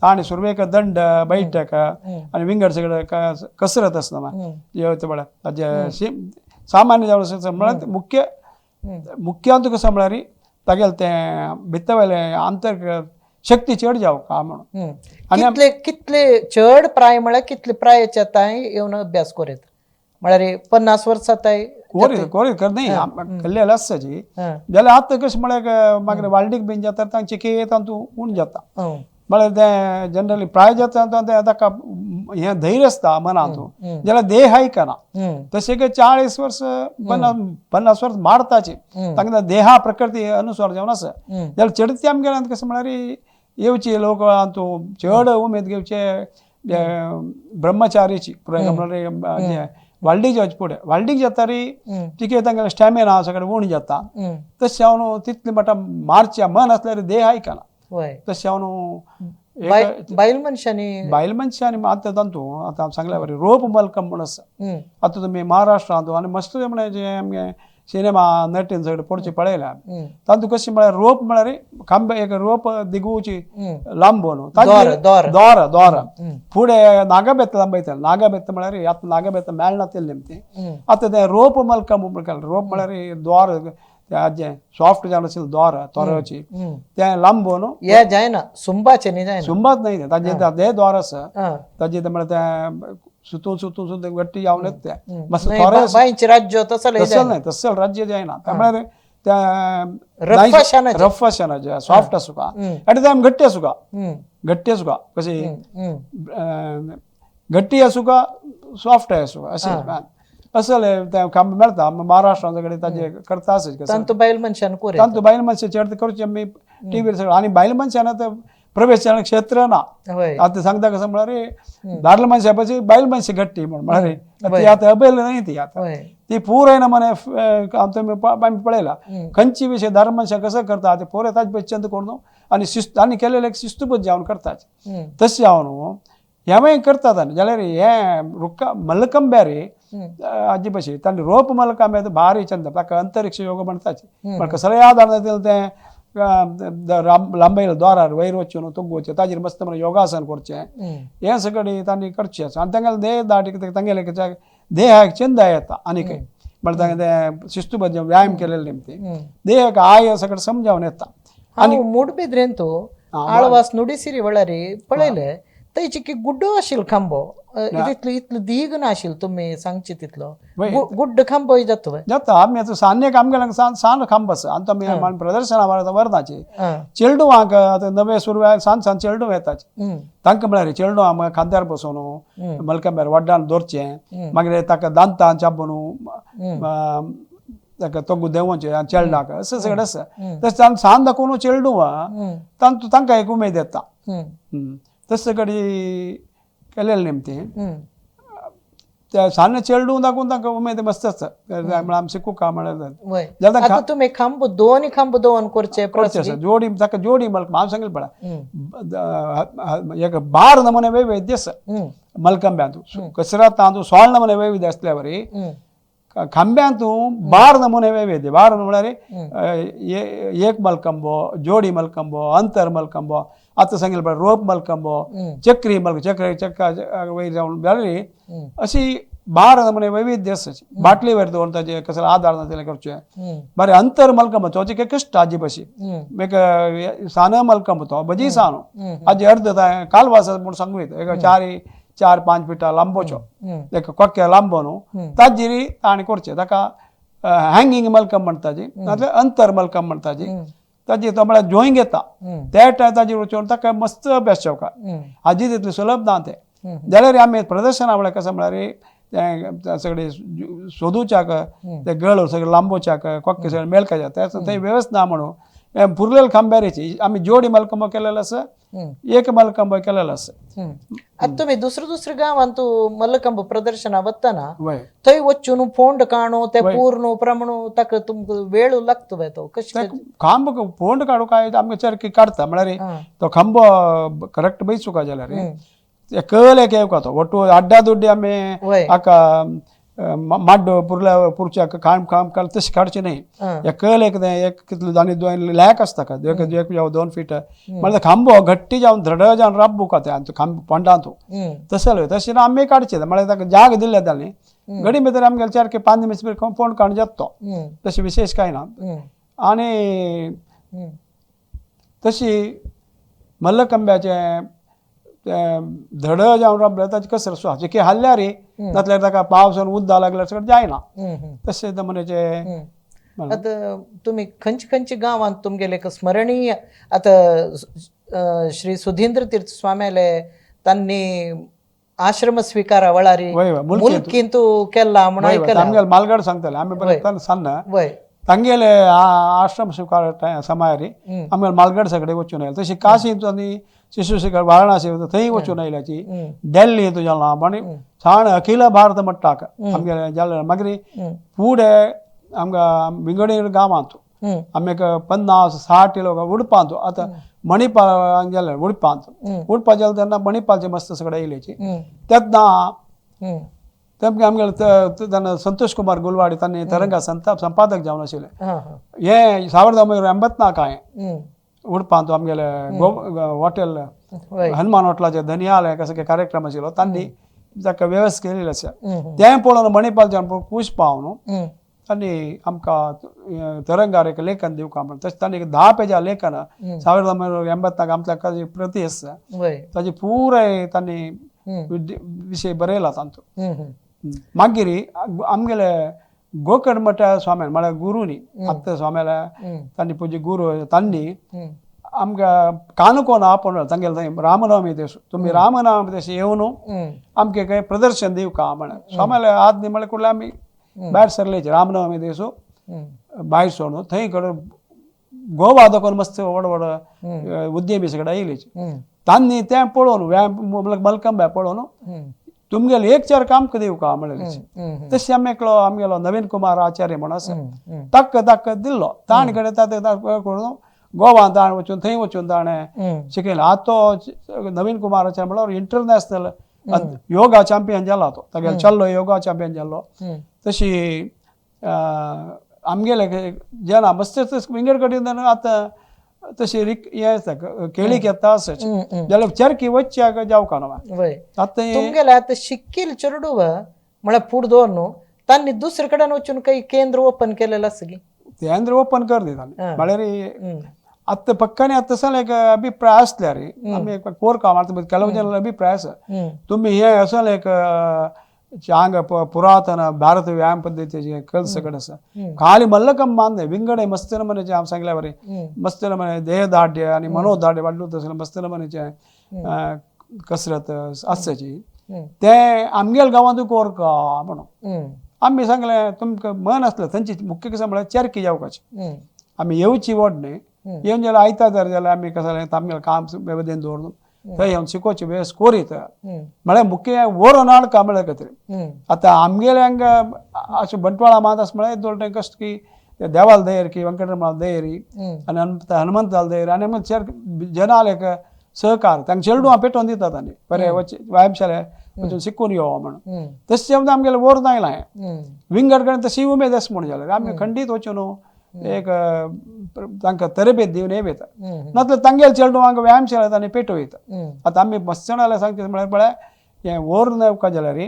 Speaker 2: ताणें सुरवेक दंड बैठक आनी विंगड सगळें कसरत आसता म्हळ्यार ताजे सामान्य जावन म्हळ्यार मुख्य मुख्यांत कसं म्हळ्यार तागेलें तें भितर आंतर शक्ती चड जावं का म्हणून.
Speaker 1: कितले कितले चड प्राय म्हळ्यार कितले प्रायचे तांय येवन अभ्यास करीत म्हळ्यार 50 वर्सां तांय
Speaker 2: कोरी कोरी कर न्ही कल्लेले आसताची जाल्यार आतां कशें म्हळ्यार मागीर वाल्डीक बीन जाता तांचे के तांतू उण जाता. म्हळ्यार तें जनरली प्राय जाता तें ताका हें धैर्य आसता मनांत जाल्यार देह आयकना. तशें 40 वर्स 50 वर्स मारताची तांकां देहा प्रकृती अनुसार जावन आसा. जाल्यार चडते आमगेल्या कशें म्हळ्यार येवचे लोक तूं चड उमेद घेवचे ब्रह्मचारीची म्हळ्यार वाल्डीक जावचे फुडें वाल्डीक जाता री तिके तांगेले स्टॅमिना सगळें उण जाता. तशें हांव तितलें म्हणटा मारचें मन आसल्यार देह आयकना. तशें हांव
Speaker 1: बायल मनशांनी
Speaker 2: बायल मनशांनी आतां तांतू आतां सांगल्या बरें रोप मलकम म्हूण आसा. आतां तुमी महाराष्ट्रांत आनी मस्त म्हळ्यार जे आमगे सिनेमा नटीन सगळे पडचे पळयल्या तातूंत कशें म्हळ्यार रोप म्हळ्यार खांबे एक रोप दिगुची लांबो न्हू दोर दोर फुडें नागबेत लांबयताले. नागबेत म्हळ्यार आतां नागबेत मेळना तेल्ले ती आतां तें रोप मलकम म्हणटाले. रोप म्हळ्यार दोर तें सॉफ्ट जावन आशिल्लें दोर तोराची तें लांबो न्हू
Speaker 1: हे जायना सुंबाचें न्ही जायना
Speaker 2: सुंबाच न्ही ताजें तें दोर आसा ताजें म्हळ्यार तें सुतून सुतून सुतून गट्टी जावन येता तें मातसो थोडें
Speaker 1: राज्य तसलें
Speaker 2: न्हय तसलें राज्य जायना. तें म्हळ्यार तें रफ आसना सॉफ्ट आसूका आनी तें घट्टी आसूका घट्टी आसूका कशी घट्टी आसूका सॉफ्ट आसूका अशें असले तें खांब मेळटा महाराष्ट्रांत कडेन ताजे करता आसत.
Speaker 1: तांतू बायल मनशान कोर
Speaker 2: तांतू बायल मनशां चड करचें आमी टिवीर सगळें. आनी बायल मनशान आतां प्रवेश क्षेत्र ना. आतां सांगता कसं म्हळ्यार दादले मनशा पशी बायल मनशां घट्टी म्हूण म्हळ्यार ती आतां अबेल न्ही ती आतां ती पुराय नमुने आमी पळयला खंयची विशय दादले मनशां कसं करता ते पुराय ताजे पय चंद करून आनी शिस्त आनी केलेले शिस्तबद्ध जावन करतात. तशें जावन हेंवूय करतात. आनी जाल्यार हें रुक्का मल्लखंब्यार आजी पशी तांणी रोप मल्लखंब्यार भारी चंद ताका अंतरिक्ष योग म्हणटात. पण कसलें आदार तें लांबयलें दोरार वयर वचून तुग वचचें ताजेर मस्त म्हणून योगासन करचें हें सगळें तांणी करचें आसा. आनी तांगेलें देह दाट तांगेलें देहाक चंद येता आनी खंय म्हळ्यार तांगेलें तें शिस्तबद्ध व्यायाम केलेलें निमती देहाक I सगळें समजावन येता.
Speaker 1: आनी मूडबिद्रेंत आळवास नुडिसिरी वळारी पळयलें थंयची की गुड्डो आशिल्लो खांबो इतलो इतलो दीग नाशिल्लो तुमी सांगचे तितलो गुड्ड खांबो जाता
Speaker 2: जाता. आमी आतां सान एक आमगेल्या सान सान खांब आसा आनी आमी प्रदर्शना व्हरनाची चेडवांक आतां नवे सुरवेक सान सान चेडूं येताच तांकां म्हळ्यार चेडवां खांद्यार बसून मलकांब्यार वड्डान दवरचें मागीर ताका दांतां चाबून ताका तोगू देंवोवचें चेडणाक अशें सगळें आसा. तशें सान दाखोवन चेडवां तांकां तांकां एक उमेद येता. तशें कडेन केलेलें निमतें त्या सान चेडूं दाखोवन तांकां उमेद मस्त आसता म्हळ्यार आमी शिकूका
Speaker 1: म्हळ्यार. आतां तुमी खांबो दोन खांबो दोन करचे
Speaker 2: करचे आसा जोडी ताका जोडी मलक हांव सांगलें पळय एक बार नमुने वैविध्य आसा मलखंब्यांत कसरतांत 16 नमुने वैविध्य आसल्या वरी खांब्यांत बार नमुने वैविध्य बार म्हळ्यार एक मलखंबो जोडी मलखंबो अंतर मलखंबो आतां सांगलें पळय रोप मलखंबो चक्री मलक चक्र चक्र वयर जावन जाल्यार अशी बार नमुने वैविध्य आसा. बाटली वयर दवरून ताजे कसलो आदार ना जाल्यार करचें बरें. अंतर मलखंबो तो एक कश्ट आजी पशी एक सान मलखंबो तो भजी सान आजी अर्द कालवास म्हूण सांगू येता एक 4-5 फिटां लांबोचो एक कोक्या लांबो न्हू ताजेर ताणें करचें ताका हँगिंग मलकम म्हणटाची नाजाल्यार अंतर मलकम म्हणटाची ताजी तो म्हळ्यार जोईंग येता त्या टायम ताजेर वचून ताका मस्त अभ्यास जावका आजी तितलें सुलभ ना तें. जाल्यार आमी प्रदर्शना म्हळ्यार कशें म्हळ्यार तें सगळें सोदूच्याक ते गळ सगळें लांबोवच्याक कोक्के सगळें मेळका जाता तें व्यवस्था ना म्हणून पुरलेले खांब्यारीची आमी जोडी मलकंब केलेलो आसा, एक मलकंब केलेलो आसा.
Speaker 1: आता तुम्ही दुसरं दुसऱ्या गांवांत तूं मल्लखंब प्रदर्शना वतना
Speaker 2: वय
Speaker 1: थंय वचून फोंड काणू ते पूर्ण प्रमाण ताका तुमकां वेळ लागता बाय तो कशें
Speaker 2: खांब फोंड काडू काय आमकां चरखी काडता म्हळ्यार तो खांबो करेक्ट बैसूका जाल्यार एकल एक येवका तो ಒಟ್ಟು ಅಡ್ಡ ದುಡ್ಡಿ आमी आका माड्डो पुरल्या पुरच्याक खांब खांब काड तशें काडचें न्ही, एकल एक एक कितलो आनी दोन लॅक आसता का एक एक जावं 2 फीट म्हळ्यार खांबो घट्टी जावन दृढ जावन राबूका ते आनी खांब फोंडांतू तशें तशें आमी काडचें म्हळ्यार ताका जाग दिल्ले जाली घडी भितर आमगेले 4 की 5 निमिश फोंड काडून जाता तो, तशें विशेश कांय ना. आनी तशी मल्लखंब्याचें धड जावन राबले ताची कसरत सुद्दां जे हाल्ल्यार नातल्यार ताका पावसान उदक लागल्यार सगळें जायना तशें नमुन्याचें.
Speaker 1: आतां तुमी खंयचे खंयचे गांवांत तुमगेले एक स्मरणीय आतां श्री सुधींद्र तीर्थ स्वाम्याले तांणी आश्रम स्विकारा वळारी मुल्कींतू केला म्हणून आयकलां.
Speaker 2: आमगेले मालगड सांगताले आमी बरें सांगना
Speaker 1: वय
Speaker 2: तांगेले आश्रम स्विकार समायारी आमगेले मालगड सगळे वचून आयले. तशी काशींत आनी शिशु स्विकार वाराणसी थंय वचून आयल्याची, दिल्ली तूं जाला आनी साण अखिल भारत मट्टाक आमगेले जालें. मागीर फुडें आमकां विंगड विंगड गांवांत आमी एक 50-60 लोक उडपांत आतां मणिपाल गेले उडपांत उडपा गेले तेन्ना मणिपालचे मस्त सगळे येयल्याची तेन्ना तेमगे आमगेले तेन्ना संतोष कुमार गुलवाडी तांणी तरंगा संपादक जावन आशिल्ले. हे 1984 हांवें उडपांत आमगेले गो हॉटेल हनुमान हॉटेलाचे धनियाल कसो कार्यक्रम आशिल्लो तांणी ताका वेवस्था केलेली आसा तें पळोवन मणिपालच्यान खूश पावन तांणी आमकां तरंगार एक लेखन दिवका म्हण तशें तांणी एक 10 पेजा लेखन 1984 आमच्या प्रती आसा ताजी पुराय तांणी विशय बरयला तांचो. मागीर आमगेले गोकर्ण मठ स्वाम्यान म्हळ्यार गुरूनी आत्तां स्वाम्याल्या तांणी पूज्य गुरू तांणी आमकां काणकोण आपोवन तांगेले रामनवमी दिवस तुमी रामनवमी दिवस येवन आमकां कांय प्रदर्शन दिवका म्हळ्यार स्वाम्याले आज्ञे म्हळ्यार कुडले आमी भायर सरलेचे रामनवमी दिवस भायर सोडून थंय कडेन गोवा दाखोवन मस्त व्हड व्हड उद्यमी सगळे येयलेचे तांणी तें पळोवन व्यायाम मलकंब पळोवन तुमगेले एक चार काम दिवका म्हणलें. तशें आमी एकलो आमगेलो नवीन कुमार आचार्य म्हण आसा ताका ताका दिल्लो ताणे कडेन करून गोवा ताणें वचून थंय वचून ताणें शिकयलें. आतां तो नवीन कुमार आचार्य म्हणल्यार इंटरनॅशनल योगा चॅम्पियन जाला तो, तागेलो चल्लो योगा चॅम्पियन जाल्लो. तशी आमगेले जेन्ना मस्त विंगड कडेन आतां तशी हें आसता केळीक येता आसच जाल्यार चरखी वच्च्याक जावका ना
Speaker 1: आतां तुमगेले आतां शिक्कील चेडूव म्हळ्यार फूड दवर न्हू तांणी दुसरे कडेन वचून काही केंद्र ओपन केलेलं आसा की
Speaker 2: केंद्र ओपन कर दिता म्हळ्यार आतां पक्कानी आतां तसो एक अभिप्राय आसल्यार आमी कोर काम आतां ಕೆಲವು ಜನ अभिप्राय आसा तुमी हे असो एक हांगा पुरातन भारत व्यायाम पद्दतीचे कल सगळं आसा खाली मल्लखंब न्हय विंगड मस्त नमुन्याचे हांव सांगल्या बरें मस्त नमुने देहदाढ्य आनी मनोदाढ्य वाडलो तसलें मस्त नमुन्याचे कसरत आसची तें आमगेल्या गांवांतूय कोरका म्हणून आमी सांगलें तुमकां मन आसलें थंयची मुख्य कशें म्हळ्यार चरखी जावपाची आमी येवची व्हड न्हय येवन जाल्यार आयता तर जाल्यार आमी कशें जालें आमगेलें काम वेवस्थेन दवरून थंय येवन शिकोवची वेवस्था कोरीत म्हळ्यार मुख्य व्हरोन हाडका म्हळ्यार खातीर. आतां आमगेले हांगा अशें बंटवाळा मात आसा म्हळ्यार दोन कश्ट की देवाल दयर की वेंकटरमणाल दयरी आनी हनुमंताल दयर आनी मागीर जनाल एक सहकार तांकां चेडवां पेटोवन दितात आनी बरें वच व्यायामशाले वचून शिकून यो म्हणून तशें जेवण आमगेलें व्हरून आयलां विंगड कडेन तशी उमेद आसा म्हूण जाल्यार आमी खंडीत वचून एक तांकां तरबेत दिवन हे वयता नातल्यार तांगेले चेडवांक व्यायामशाळेंत आनी पेटोवयता. आतां आमी मस्त जाणां सांगता म्हळ्यार पळय हें व्हरून येवका जाल्यार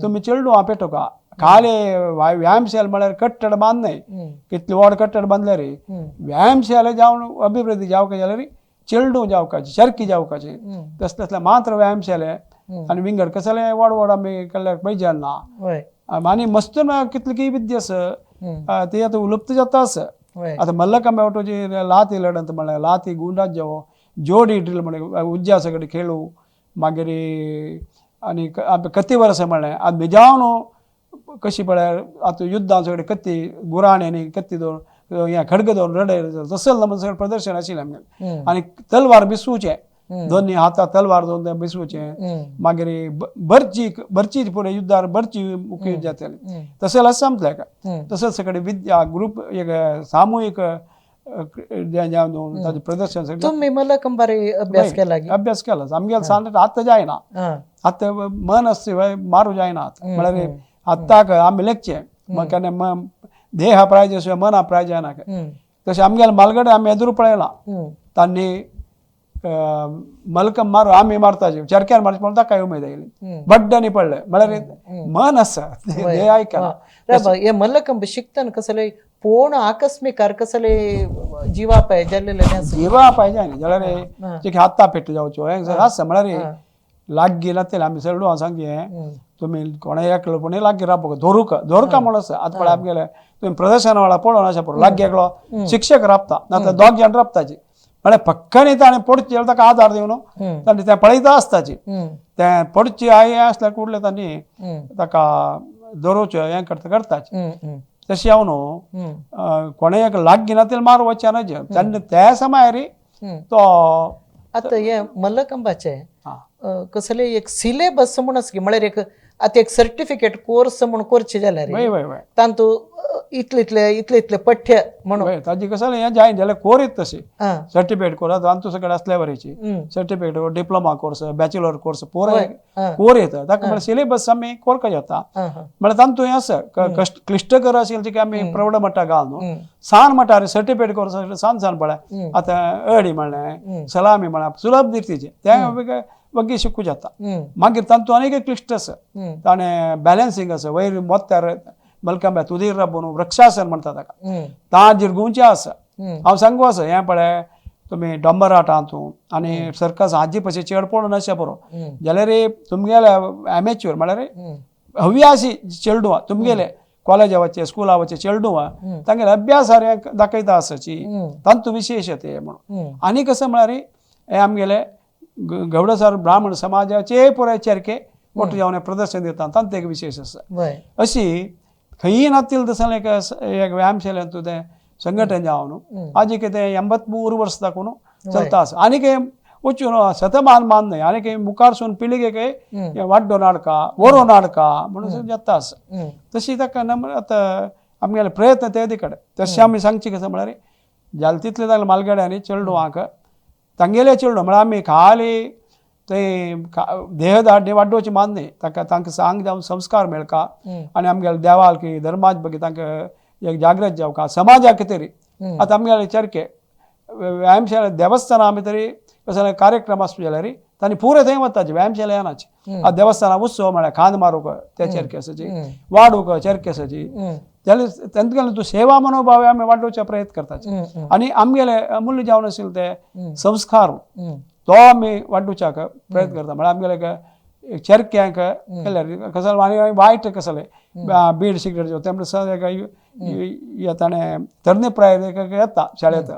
Speaker 2: तुमी चेडवां पेटोवका खाली व्यायामशाला म्हळ्यार कट्टड बांदनाय कितले व्हड कट्टड बांदल्यार व्यायामशाला जावन अभिवृद्धी जावका जाल्यार चेडूं जावकाची चरखी जावकाची तसले तसले मात्र व्यायामशाले आनी विंगड कसले व्हड व्हड आमी केल्यार पळयचे ना आनी मस्त कितली की विद्या आसा ती आतां लुप्त जाता आसा. आतां मल्लखंब वटूची लाती लडत म्हळ्यार लाती गुंडात जावो जोडी ड्रील म्हळ्यार उज्जा सगळे खेळू मागीर आनी कत्ती वर्सां म्हळ्ळें आतां निजावन कशी पळयार आतां युद्धां सगळे कत्ती गुराणी आनी कत्ती दवर हें खडग दवरून रडय तसले नमुने सगळें प्रदर्शन आशिल्लें आमगेलें. आनी तलवार बिसवचें, दोनी हातार तलवार दवरून तें बिसवचें. मागीर बरची बरची पुरे युद्धार बरची मुख्य युद्ध जातालें तशें आसा आमचें. तशेंच सगळें विद्या ग्रुप एक सामुहीक ताजें प्रदर्शन सगळें.
Speaker 1: तुम्ही मल्लखंबारी अभ्यास केला की?
Speaker 2: अभ्यास केला आमगेलो सान आतां जायना, आतां मन आसता मारू जायना आतां. म्हळ्यार आत्ताक आमी लेखचें केन्ना देहा प्राय आसूं मना प्राय जायना. तशें आमगेले मालगडे आमी एदुरू पळयलां तांणी मलकम मारू आमी मारताचे चरक्यान मारचे पण ताका उमेद आयली बड्डांनी पडले. म्हळ्यार मन आसा देह आयकना.
Speaker 1: हे मल्लखंब शिकतना कसले पूर्ण आकस्मिकार कसले जिवा पाय जाल्लेले
Speaker 2: जिवा पाय जायना जाल्यार जे हाता पेट जावच्यो हें आसा. म्हळ्यार लागीं लागतले आमी चेडवां सांगचें तुमी कोणें एकलो पूण लागीं राबोवंक धोरूक धोरका म्हूण आसा. आतां पळय आमगेले तुमी प्रदर्शना वेळार पळोवन अशें पळय लागीं एकलो शिक्षक राबता नातर दोग जाण राबताची. म्हळ्यार पक्कानी ताणें पडचे जाल्यार ताका आदार दिवन ताणें तें पळयता आसताची तें पडचे हें आसल्यार कुडलें तांणी ताका दरोवचें हें करता करताची. तशें हांव न्हू कोणें एक लागीं ना तेल मार वचचें न्हय तेन्ना त्या समयार तो.
Speaker 1: आतां हें मल्लखंबाचें कसले एक सिलेबस म्हूण आसा की म्हळ्यार एक आतां एक सर्टिफिकेट कोर्स म्हूण करचें जाल्यार तातूंत इतले इतले इतले इतले पठ्य म्हणून
Speaker 2: ताजी कसलें हें जायना जाल्यार कोर येता तशी सर्टिफिकेट कोर्स आतां आमचो सगळें आसल्या वरीची certificate diploma course bachelor course पोर कोर येता ताका. म्हळ्यार सिलेबस आमी कोरका जाता. म्हळ्यार तातूंत हें आसा क्लिश्टकर आशिल्लें की आमी प्रौढ मट्टा घाल न्हू सान मट्टार सर्टिफिकेट कोर्स सान सान पळय आतां अडी म्हणलें सलामी म्हणलें सुलभ निर्तीचें तें वग्गी शिकू जाता. मागीर तातूंत आनीक एक क्लिश्ट आसा ताणें बॅलन्सींग आसा वयर मोत्यार मलकंब्या तुदीर राबून वृक्षासन म्हणटा ताका ताजेर गुंवचें आसा. हांव सांगू आसा हें पळय तुमी डोंबराटां तूं आनी सर्कस हाजी पशी चेड पळोवन अशें पुरो जाल्यार तुमगेले एमेच्युअर म्हळ्यार हव्यासी चेडवां तुमगेले कॉलेजा वचचे स्कुला वचचे चेडवां तांगेले अभ्यासार हें दाखयता आसाची तांतू विशेश ते म्हणून. आनी कसं म्हळ्यार हें आमगेले गवडसार ब्राह्मण समाजाचे पुराय चेरके मोठे जावन प्रदर्शन दिता तांतूं एक विशेश आसा. अशी खंयी नातील तसलें एक एक व्यायामशालेंत तें संघटन जावन आजी कितें 83 वर्स दाखोवन चलता आसा. आनी वचून शतमान मान न्हय आनी मुखारसून पिळगेक वाड्डो नाडका वरो नाडका म्हणून जाता आसा. तशी ताका आतां आमगेले प्रयत्न ते कडेन तशें आमी सांगची कसं म्हळ्यार जालें तितलें तांगेले मालगड्यांनी चेडवांक तांगेले चेडूं म्हळ्यार आमी खाली ते देहदाढ्य वाडोवचें मान न्हय ताका तांकां सांग जावन संस्कार मेळका आनी आमगेले देवाल की धर्माच बगी तांकां एक जागृत जावका समाजाक तरी. आतां आमगेले चरके व्यायामशाला देवस्थाना आमी तरी कसले कार्यक्रम आसपी जाल्यार तांणी पुरे थंय वताचे व्यायामशाला येनाचे. आतां देवस्थाना उत्सव म्हळ्यार खांद मारूंक त्या चरके आसाची वाडूंक चरके आसाची जाल्यार तांकां तूं सेवा मनोभाव आमी वाडोवचे प्रयत्न करताचे. आनी आमगेले अमूल्य जावन आशिल्ले ते संस्कार तो आमी वाडोवच्याक प्रयत्न करता. म्हळ्यार आमगेले चरक्यांक केल्यार कसले आनी वायट कसले बीड सिगरेट जेवता तें ताणें तरणे प्राय येता शाळेंत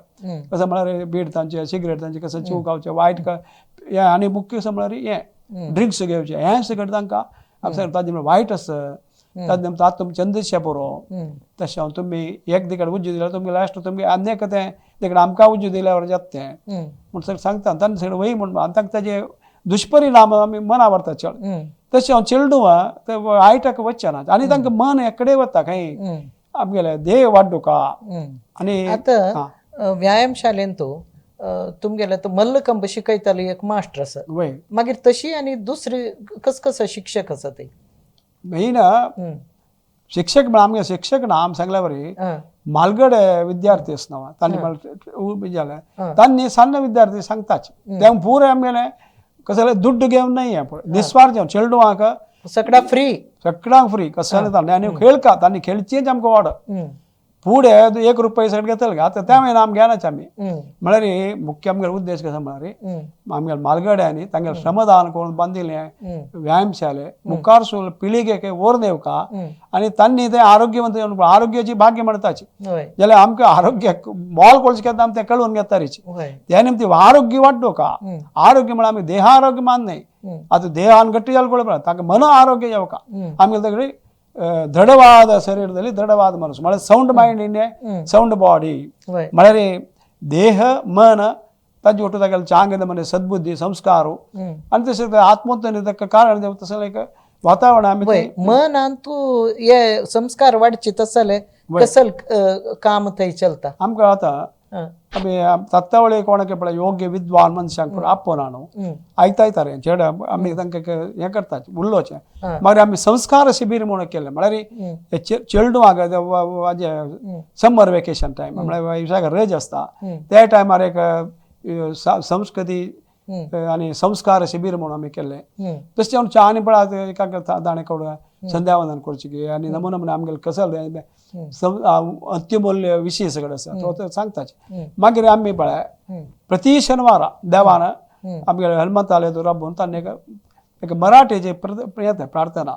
Speaker 2: कसं म्हळ्यार बीड तांचे सिगरेट तांचे कसं चिव खावचें वायट हें आनी मुख्य कसं म्हळ्यार हें ड्रिंक्स घेवचें हें सगळें तांकां ताजें वायट आसा. ताजें आतां तुमी चंद्रशे पुरो तशें हांव तुमी एक दिकडे उज्जू दिल्यार तुमगे लास्ट तुमगे आनी एक तें तिकडे आमकां उज्जू दिल्यार जाता तें म्हूण सगळें सांगता तांणी सगळें वय म्हूण आनी तांकां ताजे दुश्परिणाम आमी मना व्हरता चड. तशें हांव चेडवां ते वायटाक वचचें ना आनी तांकां मन एकडे वता खंय आमगेले देह वाडुका. आनी
Speaker 1: आतां व्यायामशालेंत तुमगेले मल्लखंब शिकयताले एक मास्टर आसा मागीर तशी आनी दुसरी कस कस शिक्षक आसा ते
Speaker 2: मेन शिक्षक म्हळ्यार आमगे शिक्षक ना आमी सांगल्या बरी मालगडे विद्यार्थी आसना तांणी जालें तांणी सान्न विद्यार्थी सांगताच ते पुरे आमगेले कसले दुड्ड घेवन न्हय हें पळय निस्वार्थ जावन चेडवांक
Speaker 1: सगळ्या फ्री
Speaker 2: सगळ्यांक फ्री कसलें तांणी आनी खेळका तांणी खेळचेंच आमकां वाड फुडें 1 रुपया सगळें घेतले आतां त्या मागीर आमगे घेनाच आमी. म्हळ्यार मुख्य आमगेलो उद्देश कसो म्हळ्यार आमगेले मालगड्यांनी तांगेले श्रमदान करून बांदिल्लें व्यायामशाले मुखार पिळगेक व्हरून येवका आनी तांणी तें आरोग्यवंत आरोग्याची भाग्य म्हणटाची जाल्यार आमकां आरोग्याक मोल कोळशें घेता आमी तें कळून घेता रिची त्या निमती आरोग्य वाडोवका. आरोग्य म्हळ्यार आमी देहारोग्य मान न्हय आतां देहान घट्ट जालें पळय तांकां मन आरोग्य जावका आमगेले सगळी ದೃಢವಾದ ಶರೀರದಲ್ಲಿ ದೃಢವಾದ ಮನಸ್ಸು, ಮಳೆ sound mind in a sound body. म्हळ्यार देह मन ताजे ಒಟ್ಟು तागेले चांग मने सद्बुद्धी संस्कार आनी तशें आत्मोत्थान ताका कारण तशें एक वातावरण आमी
Speaker 1: मन अंतू हे संस्कार वाडचे तसले कसल काम थंय चलता.
Speaker 2: आमकां आतां आमी तत्तावळी कोणाक पळय योग्य विद्वान मनशांक पळय आपोवन हाडून आयतायतारे चेड आमी तांकां हें करतात उलोवचें. मागीर आमी संस्कार शिबीर म्हणून केलें, म्हळ्यार चेडवांक समर वेकेशन टायम म्हळ्यार रज आसता त्या टायमार एक संस्कृती आनी संस्कार शिबीर म्हणून आमी केल्लें. तशें जावन च्या आनी पळय एकाक दाणे कडून संध्यावंदन करची आनी नमो नमो आमगेले कसल अत्युमूल्य विशय सगळें आसा तो सांगताच. मागीर आमी पळय प्रति शनिवारा देवान आमगेले हनुमंतालय राबोवन तांणी एक मराठीचे येता प्रार्थना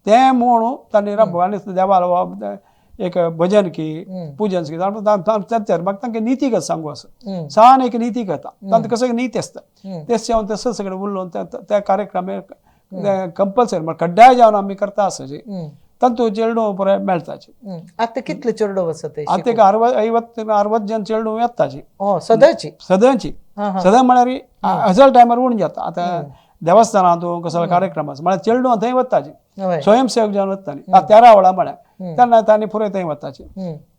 Speaker 2: तें म्हणून तांणी राबोवन आनी देवाला एक भजन की पूजन की मागीर तांकां निती कथा सांगू आसा, सान एक निती कथा तांकां कसं नीती आसता तेच जावन तसं सगळें उलोवन त्या कार्यक्रम कंपल्सरी म्हळ्यार कड्डाय जावन आमी करता आसा तांतू चेडूं पुराय मेळटाचे.
Speaker 1: आतां कितले चेडूं आसा?
Speaker 2: आतां एक 50-60 जण चेडूं येताची
Speaker 1: सदांची
Speaker 2: सदांची सदां म्हळ्यार हजल टायमार उण जाता. आतां देवस्थानांत कसलो कार्यक्रम आसा म्हळ्यार चेडूं थंय वताची, स्वयंसेवक जावन वता. 13 वेळा म्हळ्यार तेन्ना तांणी पुराय थंय वताची,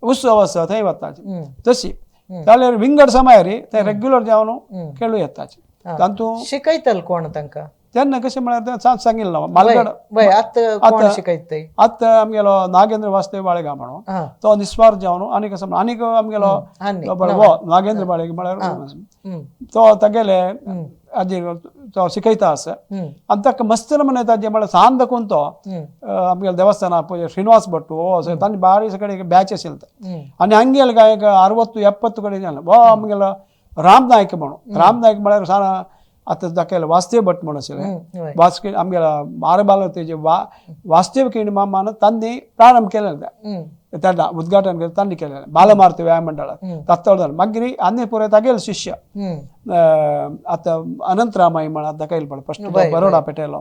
Speaker 2: उत्सव आसा थंय वताची. तशी जाल्यार विंगड समायर ते रेग्युलर जावन खेळू येताची. तांतू
Speaker 1: शिकयतले कोण तांकां
Speaker 2: तेन्ना कशें म्हळ्यार सांगिल्लें मालगड आतां आमगेलो नागेंद्र वासुदेव बाळेगा म्हणून तो निस्वार्थ जावन आनी कसो आनीक आमगेलो नागेंद्र बाळेगा म्हळ्यार तो तागेले आजी तो शिकयता आसा आनी ताका मस्त नमुने ताजे म्हळ्यार सान दाखोवन तो आमगेले देवस्थाना पळय श्रीनिवास भट हो असो तांणी बारीक सगळे बॅच आशिल्ले. आनी हांगेले काय एक 60-70 कडेन जालें. हो आमगेलो राम नायक म्हणून, राम नायक म्हळ्यार सान आतां दाखयलें वासुदेव भट म्हणून आशिल्लें वासुदेव आमगेलो मारबालो तेजे वासुदेव किणी मामान तांणी प्रारंभ केलें तेन्ना उद्घाटन केलें तांणी केलें बालमारुती व्यायाम मंडळात तात्तळ. मागीर आनी पुराय तागेले शिष्य आतां अनंतरामाई म्हण दाखयलें पळय फस्ट बरोडा पेटेलो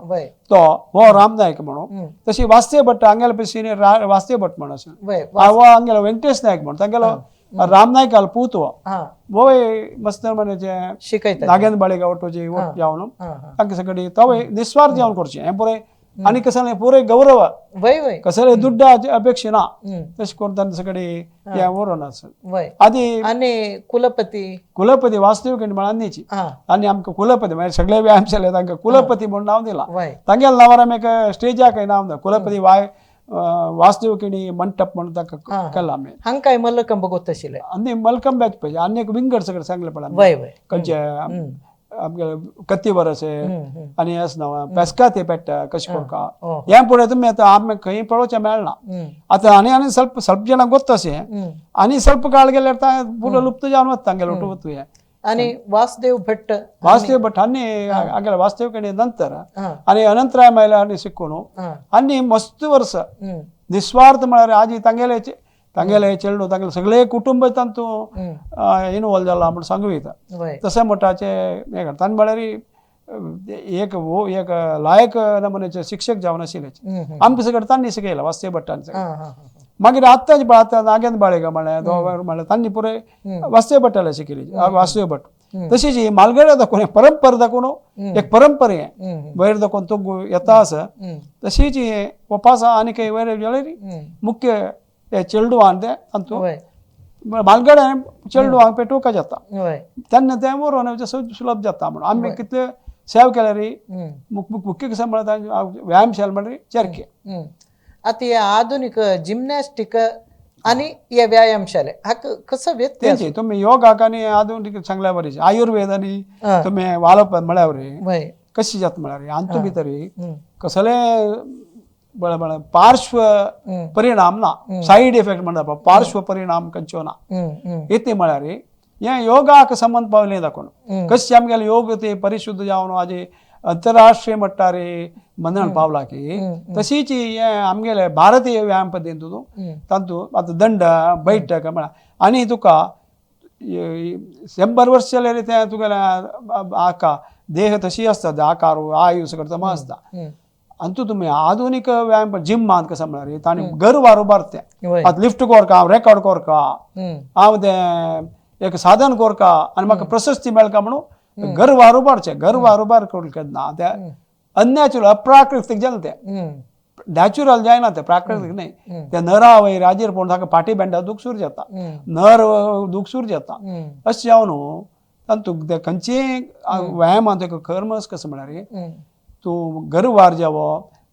Speaker 2: तो हो राम नायक म्हणून. तशी वासुदेव भट हांगेले पळय सिनियर वासुदेव भट म्हणून आशिल्लो, हो हांगेलो वेंकटेश नायक म्हणून तांगेलो राम नायकाल पूत हो होय मस्त म्हणजे
Speaker 1: शिकयता
Speaker 2: नागेंद्र बाळेगा ಒಟ್ಟುಜಿ ಒಟ್ಟು जावन तांकां सगळी तोवय निस्वार्थ जावन करचें हें पुराय आनी कसलें पुराय गौरव कसलें दुड्डा अपेक्षा ना तशें करून तांचे सगळी हें व्हरोन आसा. आदी
Speaker 1: आनी कुलपती
Speaker 2: कुलपती वासुदेव किणी म्हळ्यार आन्नीची आनी आमकां कुलपती मागीर सगळे व्यायाम शाले तांकां कुलपती म्हणून नांव दिलां. तांगेल्या नांवार आमी एक स्टेजाक नांव दिलां कुलपती वासुदेव किणी मंटप म्हणून ताका केला आमी.
Speaker 1: हांकां मल्लखंब गोत आशिल्लें
Speaker 2: आनी मल्लखंब्याचे पळय आनी एक विंगड सगळें सांगलें पळय खंयचे आमगे कत्तीवर अशें आनी अशें नांव पेस्का ते पेट्टा कशें करका हें पळय तुमी आतां आमी खंय पळोवचें मेळना. आतां आनी आनी ಸ್ವಲ್ಪ ಸ್ವಲ್ಪ ಜನ ಗೊತ್ತशें आनी ಸ್ವಲ್ಪ काळ गेल्यार पुरो लुप्त जावन वता तांगेले ಒಟ್ಟು वतू हें.
Speaker 1: आनी वासुदेव भट
Speaker 2: वासुदेव भट आनी हांगेले वासुदेव किणी नंतर आनी अनंतराय मायले आनी शिकून आनी मस्त वर्स निस्वार्थ म्हळ्यार आजी तांगेले तांगेले चेडूं तांगेले सगळे कुटुंब तांतू इनवॉल्व जाला म्हूण सांगू येता. तशें म्हणटाचें हें करता आनी म्हळ्यार एक हो एक लायक नमुन्याचे शिक्षक जावन आशिल्ले आमकां सगळें तांणी शिकयलां वासुदेव भट्टान सगळें. मागीर आतांच पळय आतां नागेंद्र बाळेगा म्हळ्यार तो म्हळ्यार तांणी पुराय वासुदेव भट्टाले शिकयली वासुदेव भट. तशीच ही मालगड्या दाखोवन परंपरा दाखोवन एक परंपरा हें वयर दाखोवन तो येता आसा तशीच हें वपासा आनी काही वयर जाल्यार मुख्य ते चेडवान ते तांतू मालगड्या चेडवांक पेटोवपाक जाता तेन्ना तें व्हरोन सुलभ जाता म्हणून आमी कितले सेवा केल्यार मुख्य कशें म्हळ्यार व्यायामशाला म्हळ्यार चरखे.
Speaker 1: आतां हे आधुनीक जिमनॅस्टीक आनी हे व्यायामशाले हाका कसो व्यत्यास?
Speaker 2: तेंची तुमी योगाक आनी आधुनीक सांगल्या बरी आयुर्वेद आनी तुमी वालोप म्हळ्यार कशी जाता म्हळ्यार हातूंत भितर कसले बळे बळे पार्श्व परिणाम ना, सायड इफेक्ट म्हणटा पार्श्व परिणाम खंयचो ना. इतलें म्हळ्यार हें योगाक संबंद पावलें दाखोवन कशें आमगेले योग ते परिशुद्ध जावन आजी अंतरराष्ट्रीय मट्टार मंदण पावला की तशीच हें आमगेले भारतीय व्यायाम पद्दतीन तातूंत आतां दंड बैठक म्हळ्यार आनी तुका 100 वर्स जाल्यार तें तुगेलें आका देह तशी आसता आकार आयु सगळें जमा आसता. अंतू तुमी आधुनीक व्यायाम जिम मान कसं म्हळ्यार तांणी गर्वार उबारते
Speaker 1: वय
Speaker 2: आतां लिफ्ट कोरका रेकॉर्ड कोरका
Speaker 1: हम्म
Speaker 2: हांव तें एक साधन कोरका आनी म्हाका प्रशस्ती मेळका म्हणून गर्वार उबारचें गर्वार उबार करूंक ना ते अनॅचुरल अप्राकृतीक जालें तें
Speaker 1: हम्म
Speaker 2: नॅचुरल जायना तें प्राकृतीक न्हय ते नरा वयर हाजेर पळोवन ताका फाटी बेंडा दूख सुरू जाता
Speaker 1: हम्म
Speaker 2: नर दूख सुरू जाता
Speaker 1: हम्म
Speaker 2: अशें जावन न्हू तातूंत ते खंयचेय व्यायामांत एक कर्मस कसं म्हळ्यार
Speaker 1: हम्म
Speaker 2: तूं गर्वार जावो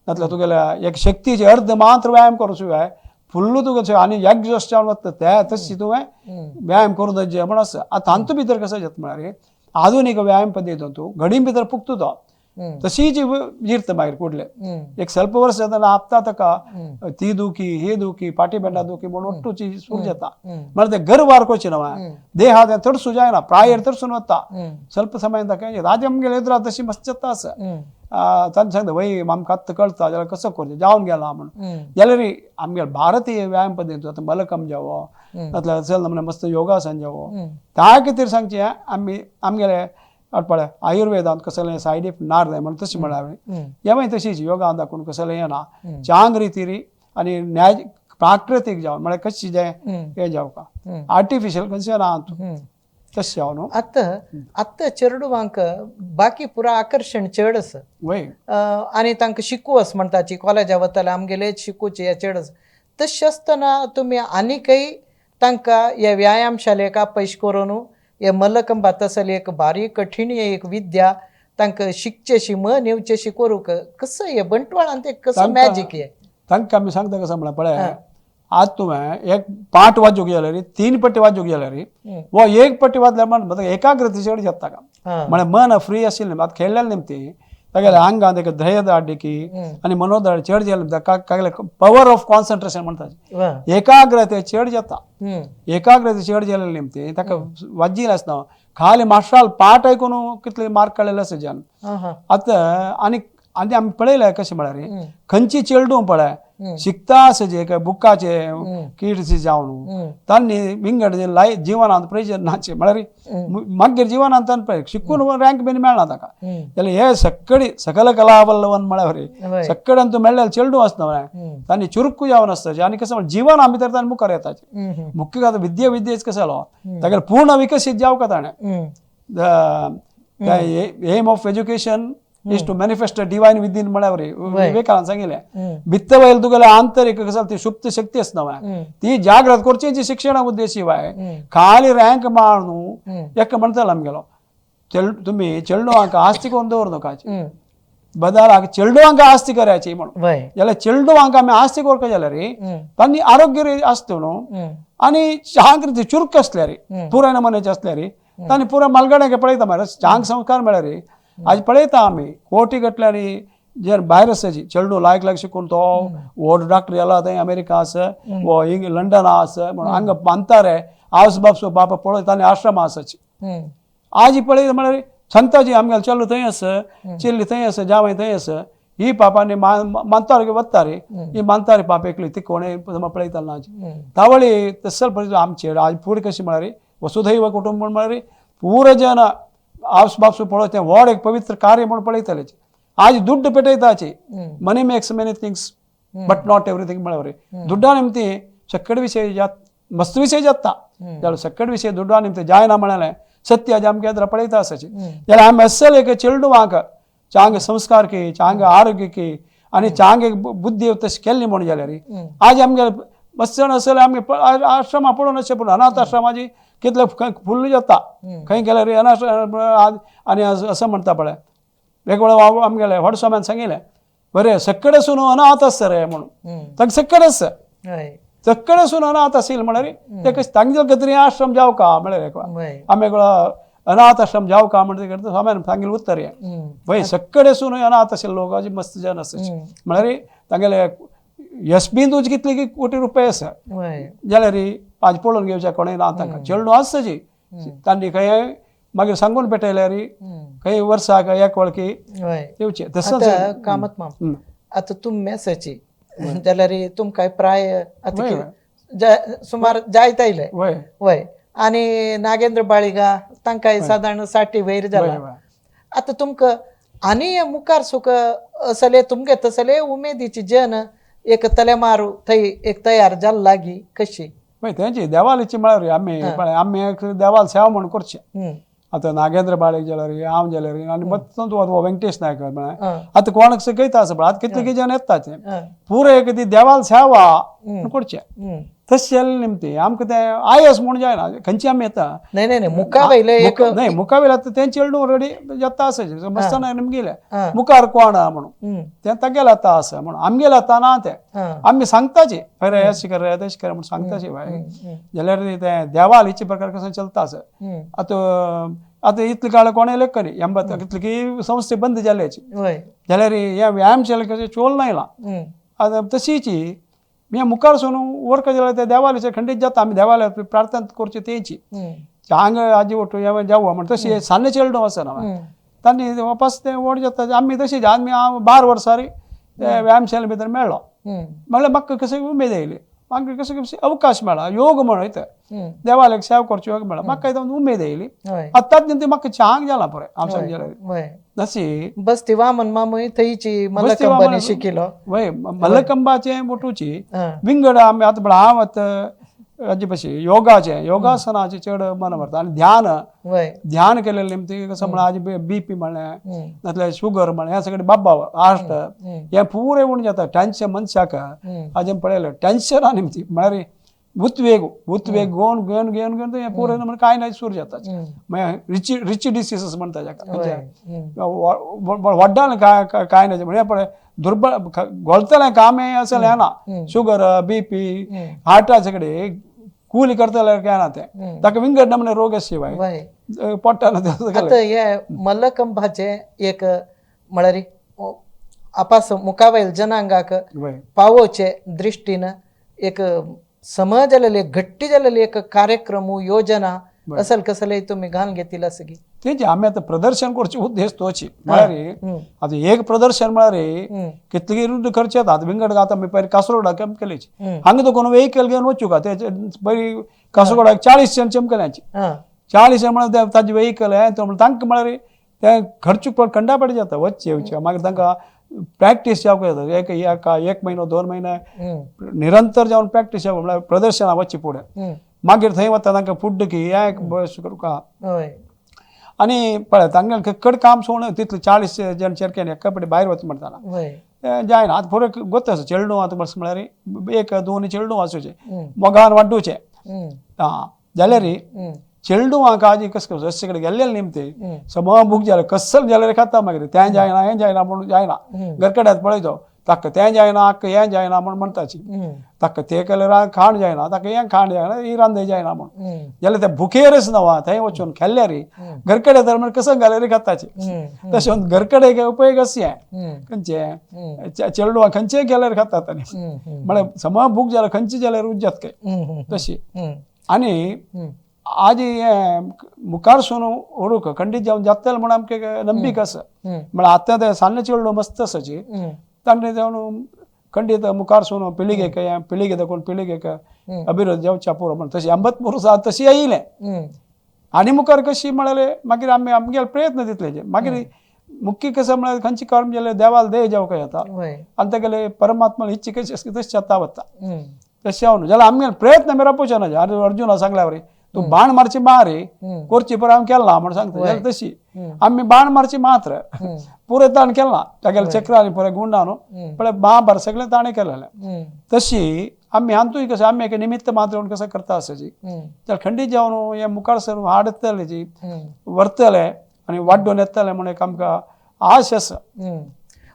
Speaker 2: नातल्यार तुगेल्या एक शक्तीचे अर्द मात्र व्यायाम करूं शिवाय फुल्ल तुका आनी एग्जॉस्ट जावन वता ते तशी तुवें
Speaker 1: हम्म
Speaker 2: व्यायाम करूं दजे म्हण आसा आतां तांतू भितर कसं जाता म्हळ्यार आधुनीक व्यायाम पद्दतीन तूं घडी भितर पुगता तो
Speaker 1: हम्म
Speaker 2: तशीच जिरता मागीर कुडले
Speaker 1: हम्म
Speaker 2: एक ಸ್ವಲ್ಪ वर्स जातना आपता ताका
Speaker 1: हम्म
Speaker 2: ती दुखी ही दुखी फाटी बेंडा दुखी म्हणून ಒಟ್ಟುची सुरू जाता
Speaker 1: हम्म
Speaker 2: म्हळ्यार ते गर्वार कोची नवा देहा तें तडसू जायना प्रायेर तडसून वता
Speaker 1: हम्म
Speaker 2: ಸ್ವಲ್ಪ ಸಮಯ राज आमगेले एदरा तशी मस्त जाता आसा
Speaker 1: हम्म
Speaker 2: तांकां सांगता वय आमकां आत्तां कळटा जाल्यार कसो करचें जावन गेला म्हणून
Speaker 1: हम्म
Speaker 2: जाल्यार आमगेले भारतीय व्यायाम पद्दती आतां मलकम जावो
Speaker 1: हम्म.
Speaker 2: नातल्यार चल म्हणल्यार मस्त योगासन जावो
Speaker 1: हम्म
Speaker 2: त्या खातीर सांगचें आमी आमगेले पळय आयुर्वेदांत कसलें सायड इफेक्ट नार जाय म्हणून तशें म्हळ्यार हांवें
Speaker 1: हम्म
Speaker 2: हें मागीर तशीच योगान दाखोवन कसलें येना
Speaker 1: हम्म.
Speaker 2: चांग रितीरी आनी न्याय प्राकृतीक जावन म्हळ्यार कशी जें
Speaker 1: हम्म
Speaker 2: हें जावका
Speaker 1: हम्म
Speaker 2: आर्टिफिशियल खंयचें ना
Speaker 1: हम्म
Speaker 2: तशें जावन न्हू
Speaker 1: आतां आतां चेडवांक बाकी पुरा आकर्शण चड आसा
Speaker 2: वय
Speaker 1: आनी तांकां शिकूं म्हणटाची कॉलेजा वताले आमगेले शिकूचे हे चेड आसा तशें आसतना तुमी आनीकय तांकां हे व्यायाम शालेक पयशे करून हे मल्लखंबा तसली एक बारीक कठीण एक विद्या तांकां शिकचेशी मन येवचेशी करूंक कसं हे बंटवाळान ते कसं
Speaker 2: तांकां-
Speaker 1: मॅजीक हे
Speaker 2: तांकां आमी सांगता कसं म्हळ्यार पळय आज तुवें एक पाट वाजूंक गेल्यार तीन पट्टी वाजूंक गेल्यार
Speaker 1: हम्म.
Speaker 2: वो एक पट्टी वाजल्यार म्हण एकाग्रते चड जाता का
Speaker 1: हां
Speaker 2: म्हळ्यार मन फ्री आशिल्लें आतां खेळ्ळेलें निमती तागेल्या आंगांत एक धैर्यदाढ्य
Speaker 1: हम्म.
Speaker 2: आनी मनोदाढ्य चड जालें तागेलें पवर ऑफ कॉन्सन्ट्रेशन म्हणटा
Speaker 1: वा
Speaker 2: एकाग्रते चड जाता
Speaker 1: हम्म
Speaker 2: एकाग्रते चड जालें निमती ताका वाज्जील आसना खाली मास्टराल पाठ आयकून कितले मार्क काडलेले आसा जान
Speaker 1: हां हां
Speaker 2: आतां आनी आनी आमी पळयलें कशें म्हळ्यार
Speaker 1: हम्म
Speaker 2: खंयची चेडूं पळय
Speaker 1: हम्म.
Speaker 2: शिकता आसा जे काय बुकाचे किड्स जावन
Speaker 1: हम्म
Speaker 2: तांणी विंगड जे लाय जिवनांत प्रेशर नाचे म्हळ्यार
Speaker 1: हम्म.
Speaker 2: मागीर जिवनांत तांकां पळय शिकून रँक बीन मेळना ताका
Speaker 1: हम्म
Speaker 2: जाल्यार हे सक्कडी सकल कलावल्लवन म्हळ्यार
Speaker 1: वय
Speaker 2: सक्कड्यान तूं मेळ्ळें चेडूं आसना म्हळ्यार
Speaker 1: हम्म
Speaker 2: तांणी चुरकू जावन आसता आनी कसं म्हळ्यार जीवन भितर तांणी मुखार येताचे
Speaker 1: हम्म हम्म
Speaker 2: मुख्य आतां विद्या विद्येच कसं जालो तागेलें पूर्ण विकसीत जावका ताणें
Speaker 1: हम्म
Speaker 2: the aim of education is to manifest divine within म्हळ्यार विवेकानंद सांगिल्लें
Speaker 1: हम्म
Speaker 2: भित्त वयल तुगेलें आंतरीक कसं ती सुप्त शक्ती आसना म्हळ्यार
Speaker 1: हम्म
Speaker 2: ती जागृत करची शिक्षणा उद्देश शिवाय
Speaker 1: हम्म
Speaker 2: खाली रँक मारून
Speaker 1: हम्म
Speaker 2: एका म्हणतालो आमगेलो तुमी चेडवांक आस्ती करून दवर नकाची
Speaker 1: हम्म
Speaker 2: बदलाक चेडवांक आस्ती करायची म्हणून
Speaker 1: वय
Speaker 2: जाल्यार चेडवांक आमी आस्ती करपाक जाल्यार
Speaker 1: हम्म
Speaker 2: तांणी आरोग्य आसता न्हू
Speaker 1: हम्म
Speaker 2: आनी चांग रीती चुरक आसल्यार
Speaker 1: हम्म.
Speaker 2: पुराय नमुन्याचे आसल्यार तांणी पुराय मालगाड्यांक पळयता मरे चांग संस्कार मेळ्ळ्यार आज पळयता आमी कोटी गटल्यांनी जे भायर आसाची चेडूं लायक लायक शिकून तो व्हड डॉक्टर गेला थंय अमेरिका आसा वो इंग लंडन आसा म्हणून हांगा बांदता रे आवस बापसो बापा पळय तांणी आश्रम आसाची
Speaker 1: हम्म
Speaker 2: आज पळयता म्हळ्यार सांगता जी आमगेले चेडो थंय आसा चेल्ली थंय आसा जावंय थंय आसा ही पापांनी मानता रे वता रे ही मानता रे पाप एकली ती कोणें पळयता ना
Speaker 1: हम्म
Speaker 2: तावळी तसल परिस्थिती आमचे आज फुडें कशी म्हळ्यार वसुधैव कुटुंब म्हळ्यार पूर जन आवस बापसू पळोवप तें व्हड एक पवित्र कार्य म्हणून पळयताले आज दुड्ड पेटयताची
Speaker 1: हम्म
Speaker 2: money makes many things but not everything म्हळ्यार दुड्डा निमती सक्कड विशय जात मस्त विशय जाता जाल्यार सक्कड विशय दुड्डा निमती जायना म्हळ्यार सत्य आज आमकां येद्रा पळयता आसाची जाल्यार आमी अस्सल एक चेडवांक चांग संस्कार की चांग आरोग्य की आनी चांग एक बुद्धी तशी केल्ली म्हणून जाल्यार
Speaker 1: हम्म
Speaker 2: आज आमगेले मस्त जाण आसले आमगे आश्रमा पळोवन अशें पूण अनाथ आश्रमाची कितले फुल्ल जाता खंय गेल्यार अनाथ आनी असं म्हणटा पळय वेगवेगळे आमगेले व्हड स्वाम्यान सांगिल्लें बरें सक्कडे सून अनाथ आसता रे म्हणून
Speaker 1: हम्म
Speaker 2: तांकां सक्कड आसा
Speaker 1: वय
Speaker 2: सक्कडे सून अनाथ आशिल्लें म्हळ्यार ते कशें तांगेले खातीर आश्रम जावका म्हळ्यार एक
Speaker 1: वय
Speaker 2: आमी एक अनाथ आश्रम जावका म्हणटा ते स्वाम्यान सांगिल्लें उत्तर हें
Speaker 1: हम्म
Speaker 2: वय सक्कडे सून अनाथ आशिल्ले लोक मस्त जन आसा
Speaker 1: हम्म
Speaker 2: म्हळ्यार तांगेले यश बिंदूच कितले की कोटी रुपये आसा
Speaker 1: वय
Speaker 2: जाल्यार आज पळोवन घेवच्या कोणें ना तांकां चेडूं आसताची तांणी खंय मागीर सांगून पेटयल्यार
Speaker 1: हम्म
Speaker 2: खंय वर्साक एक वळखी
Speaker 1: वय
Speaker 2: येवचें तसोच
Speaker 1: आतां कामत माम आतां तुमी मेसाची जाल्यार तुमकां प्राय आतां
Speaker 2: वय,
Speaker 1: कितें सुमार जायत आयले
Speaker 2: वय
Speaker 1: वय आनी नागेंद्र बाळिगा तांकां सादारण साठी वयर जाला
Speaker 2: वय, वय.
Speaker 1: आतां तुमकां आनी मुखार सुक असले तुमगे तसले उमेदीची जन एक तलेमारू थंय एक तयार जाल लागी कशी.
Speaker 2: पळय तेंची देवालीची म्हळ्यार आमी आमी एक देवाल सेवा म्हूण करचे. आतां नागेंद्र बाळेक जाल्यार हांव जाल्यार आनी मत्त वेंकटेश नायक म्हळ्यार आतां कोणाक शिकयता आसा, आतां कितले जण येता ते पुरो एक ती देवाल सेवा म्हूण करचे. तशें जालें निमती आमकां तें आयस म्हूण जायना खंयची आमी येता.
Speaker 1: नाही नाही मुखावयले एक
Speaker 2: नाही मुखावयले आतां तें चेडूं ऑलरेडी येता आसा मस्ताना निमगेले मुखार कोण आहा म्हणून तें तागेलें आतां आसा म्हणून आमगेलें आतां ना तें आमी सांगताची अरे अशें कर तशें कर म्हूण सांगताची बाय. जाल्यार तें देवाल हिचे प्रकार कसो चलता आसा. आतां आतां इतले काळ कोणें लेखनी 80 कितले की संस्थे बंद जाल्याची जाल्यार हें व्यायाम शाळे कशें चोल ना येयलां. आतां तशीची हे मुखार सून वर्क जाल्यार ते देवालयाचेर खंडीत जाता. आमी देवालयात प्रार्थना करची तेंची हांगा आजी ओटू जावं म्हण तशी सान्ने चेडूं आसा ना तांणी वापस ते व्हड जाता. आमी तशीच आमी 12 वर्सां ते व्यायाम शाळे भितर मेळ्ळो म्हणल्यार म्हाका कशें उमेद येयली, म्हाका कशें कशें अवकाश मेळ्ळा योग म्हण वयता देवालयाक सेवा करची योग मेळ्ळा म्हाका उमेद येयली. आतांच न्ही म्हाका चांग जाला पळय हांव सांग जाल्यार तशी
Speaker 1: बस्ती वामन मामूय थंयची मल्लखंबानी शिकिलो.
Speaker 2: वय मल्लखंबाचे बोटूची विंगड आमी आतां म्हळ्यार हांव आतां हाजे भशेन योगाचें योगासनाचें चड मन व्हरता आनी ध्यान ध्यान केलेलें निमती कसो म्हळ्यार आजी बीपी म्हणलें नातल्यार शुगर म्हणलें हें सगळें बाब्बा आस्ट हें पुरें उणें जाता. टेंशन मनशाक हाजें पळयलें टेंशना निमती म्हळ्यार उद्वेग उद्वेग घेवन घेवन घेवन घेवन हें पुरें म्हणून कांय ना सूर जाता. मागीर रिची रिची डिसीजस म्हणटा जाका व्हड्डान काय कांय ना म्हणजे पळय दुर्बळ गोलतलें काम हें असलें ना शुगर बीपी हार्टाचे कडेन कूली करतले काय ना तें ताका विंगड नमूने रोग शिवाय पोटान.
Speaker 1: आतां हे मल्लखंबाचें एक म्हळ्यार आपास मुखावयल जनांगाक पावोवचे दृश्टीन एक समज जालेली घट्टी जालेली एक कार्यक्रम योजना असल कसले तुमी घालून घेतील असं की
Speaker 2: तेजे आमी आतां प्रदर्शन करचे उद्देश तोची म्हळ्यार आतां एक प्रदर्शन म्हळ्यार कितले रुद्द खर्च येता. आतां विंगड आतां आमी पयलीं कासरगोडाक चमकेलेची हांगा तो कोण वेहिकल घेवन वचूं का ते पयलीं कासरगोडाक 40 जण चमकेल्याची 40 जण म्हळ्यार ताजें वेहिकल हें तो तांकां म्हळ्यार तें खर्च कंडापडी जाता वचचें येवचें. मागीर तांकां प्रॅक्टीस जावंक जाता एक म्हयनो 2 म्हयने निरंतर जावन प्रॅक्टीस जावप म्हळ्यार प्रदर्शना वचचें फुडें. मागीर थंय वता तांकां फूड की हें करूंक आनी पळय तांगेलें कड काम सोडून तितले 40 जण चेरकेन एका पटी भायर वच म्हणटाना तें जायना. आतां फुडें गोत आसा चेडूं आतां बस म्हळ्यार 1-2 चेडूं आसूचें मोगान वाड्डुचें आं जाल्यार चेडूं काजी कस कसं अशे कडेन गेल्लें निमते सम भूक जालें कसल जाल्यार खाता मागीर तें जायना हें जायना म्हूण जायना घरकड्यात पळयतो ताका तें जायना आक्का हें जायना म्हूण म्हणटाची ताका तें केल्यार खाण जायना ताका हें खाण जायना ही रांदय जायना म्हूण जाल्यार ते भुकेरच नवा थंय वचून खेल्ल्यार घरकडे तर म्हण कसं घाल्यार खाताची. तशें घरकडे उपयोग अशें खंयचें चेडवां खंयचेय केल्यार खातात आनी म्हळ्यार सम भूक जाल्यार खंयचे जाल्यार उज्जात काय तशी. आनी आज हें मुखार सून व्हरूंक खंडीत जावन जातलें म्हूण आमकां नंबीक आसा. म्हळ्यार आतां तें सान्न चेडूं मस्त आसाची तांणी जावन खंडीत मुखार सून पिळगेक हें पिळगे दाखोवन पिळगेक अभिवृद्ध जावच्या पुरो म्हण तशें 83 वर्सां तशी येयलें. आनी मुखार कशी म्हळ्यार मागीर आमी आमगेले प्रयत्न तितले मागीर मुख्य कसं म्हळ्यार खंयची कर्म जाल्यार देवाल देह जावंक येता आनी तेगेले परमात्मा इच्छा कशी आसा तशें जाता वता तशें जावन जाल्यार आमगेले प्रयत्न आमी रापोवचे ना. आनी अर्जुना सांगल्या वरी तूं बाण मारची मार करची पळय हांवें केला म्हण सांगता जाल्यार तशी आमी बाण मारची मात्र पुरे ताणें केला तागेले चक्रांनी पुरे गुंडान पळय महाभारत सगळें ताणें केलेलें. तशी आमी हातूंय कशें आमी एक निमित्त मात्र म्हणून कसं करता आसाची जाल्यार खंडीत जावन हें मुखार सरून हाडटले जी व्हरतले आनी वाड्डून येतले म्हूण एक आमकां आश आसा.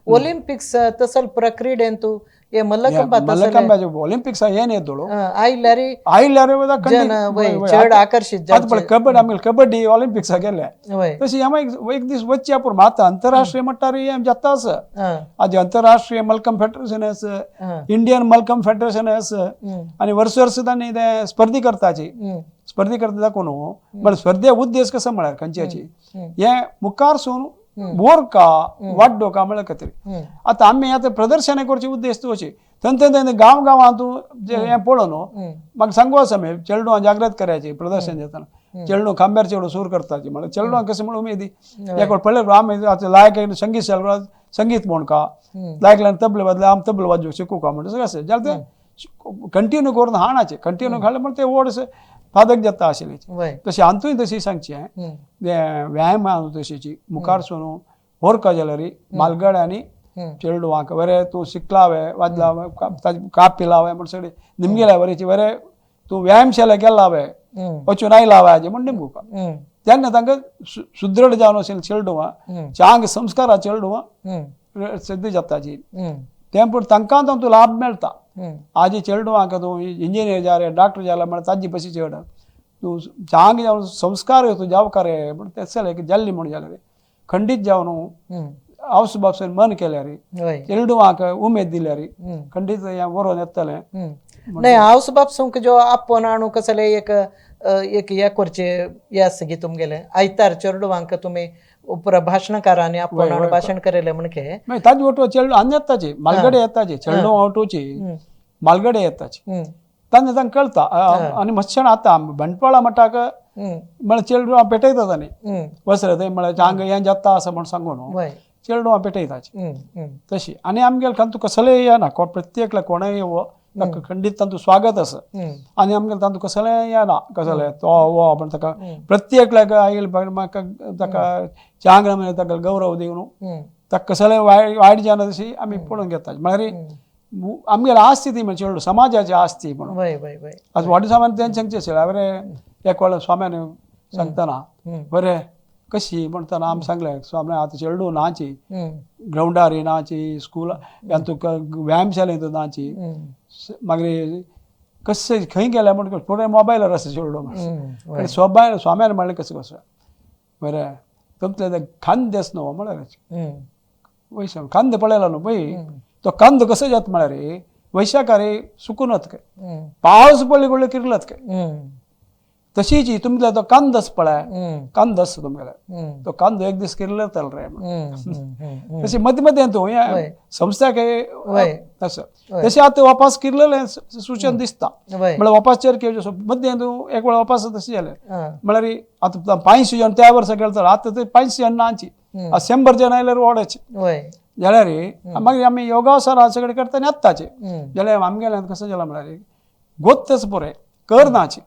Speaker 1: ऑलिम्पिक्स तसल प्रक्रियेन तूं हे
Speaker 2: मल्लखंबाचे ऑलिम्पिक्स हें येतलो
Speaker 1: आयल्यार
Speaker 2: आयल्यार
Speaker 1: चड आकर्शीत
Speaker 2: जाता. कबड्डी आमी कबड्डी ऑलिम्पिक्सा गेले तशी एक दीस वचचे पूण आतां अंतरराष्ट्रीय मट्टार हें जाता आसा. आज अंतरराष्ट्रीय मल्लखंब फेडरेशन आसा, इंडियन मल्लखंब फेडरेशन आसा आनी वर्स वर्स तांणी ते स्पर्धी करताची स्पर्धी करता दाखोवन म्हळ्यार स्पर्धे उद्देश कसो म्हळ्यार खंयच्याची हें मुखार सून बोर का वाड्डो का म्हळ्यार खातीर. आतां आमी आतां प्रदर्शनां करचे उद्देश तोची थंय थंय थंय गांव गांवांत हें पळोवन म्हाका सांगू आसा आमी चेडवां जागृत करायची प्रदर्शन जातना चेडूं खांब्यार चेडूं सूर करताची म्हळ्यार चेडवांक कशें म्हण उमेदी एक पळय आमी आतां लायक संगीत संगीत म्हणका लायकल्यान तबले बदले आमी तबले वाजोवंक शिकूका म्हणटा अशें जाल्यार तें कंटिन्यू करून हाणाचें कंटिन्यू हाडलें म्हण तें व्हड फादक जाता आशिल्लें. तशें आंतूय तशी सांगचें व्यायाम तशीची मुखार सून होरका जाल्यार मालगड्यांनी चेडवांक बरें तूं शिकलावे वाजला कापी लावे म्हण सगळें निमगेल्या बरेची बरें तूं व्यायामशाला गेला वचून आयला हाजे म्हण निमगुका तेन्ना तांकां सुदृढ जावन अशें चेडवां चांग संस्कारा चेडवां सिद्ध जाताची तें पूण तांकां तांचो लाभ मेळटा. आजी चेडवांक तूं इंजिनियर जाले डॉक्टर जाले म्हळ्यार ताजी पशी चेड तूं चांग जावन संस्कार तूं जावकार म्हण तें एक जाल्ली म्हण जाल्यार खंडीत जावन आवस बापसान मन केल्यार चेडवांक उमेद दिल्यार खंडीत हें बरोवन येतलें.
Speaker 1: नाही आवस बापसूंक जो आपोवन हाणू कसले एक एक हे करचे हे आसा गी तुमगेले आयतार चेडवांक तुमी भाशणकारांनी आपोवन हाडून भाशण केलें म्हणके
Speaker 2: मागीर ताजे ओटो चेडू आनी येताची मालगडे येताची चेडू ओटोची मालगडे येताची तांचे तांकां कळटा. आनी मातशें आतां बंटवाळा मठाक म्हळ्यार चेडवां पेटयतात आनी वसरे थंय म्हळ्यार हांगा हें जाता आसा म्हण सांगू न्हू चेडवां पेटयताची तशी. आनी आमगेले तांतूं कसलेय येना प्रत्येकल्या कोणेय येवो ताका खंडीत तांतूं स्वागत आसा. आनी आमगेले तांतूं कसलेय येना कसलें तो हो म्हण ताका प्रत्येकल्याक आयल म्हाका ताका चांग ताका गौरव दिवन ताका कसलें वायट जायना तशी आमी पळोवन घेता. म्हळ्यार आमगेली आस्ती ती म्हणजे चेडूं समाजाची आस्ती म्हणून आतां व्हडले सामान तें सांगचें आशिल्लें बरें एक वेळा स्वाम्यान सांगतना बरें कशी म्हणटना आमी सांगलें स्वामी आतां चेडूं नाची ग्रावंडार नाची स्कूल तुका व्यायामशालेंत नाची मागीर कशें खंय गेल्या म्हण फुडें मोबायलार आसा चेडूं स्वाम्यान म्हणलें कसो कसो बरें तुमचें तें खांद आसा न्हू म्हळ्यार वैश खांद पळयला न्हू पळय तो कंद कसो जाता म्हळ्यार वैशाखारी सुकून वता काय पावस पडले पडले किरलत काय तशीच तुमगे तो कंद आसा पळय कंद आसा तुमगेले तो कंद एक दीस किरलत रे तशी मदीं मदीं तूं हें संस्था काय तसो तशें आतां वापास किरलेलें सूचन दिसता म्हळ्यार वापासचेर केवचे मदीं तूं एक वेळा वापास तशें जालें म्हळ्यार आतां 500 जण त्या वर्सा खेळटाले आतां ते 500 जण नाची आतां 100 जण आयल्यार वाडायचे जाल्यार मागीर आमी योगासनां सगळें करता आनी येताचे जाल्यार आमगेलें कसो जालां म्हळ्यार गोत्तच पुरें कर नाची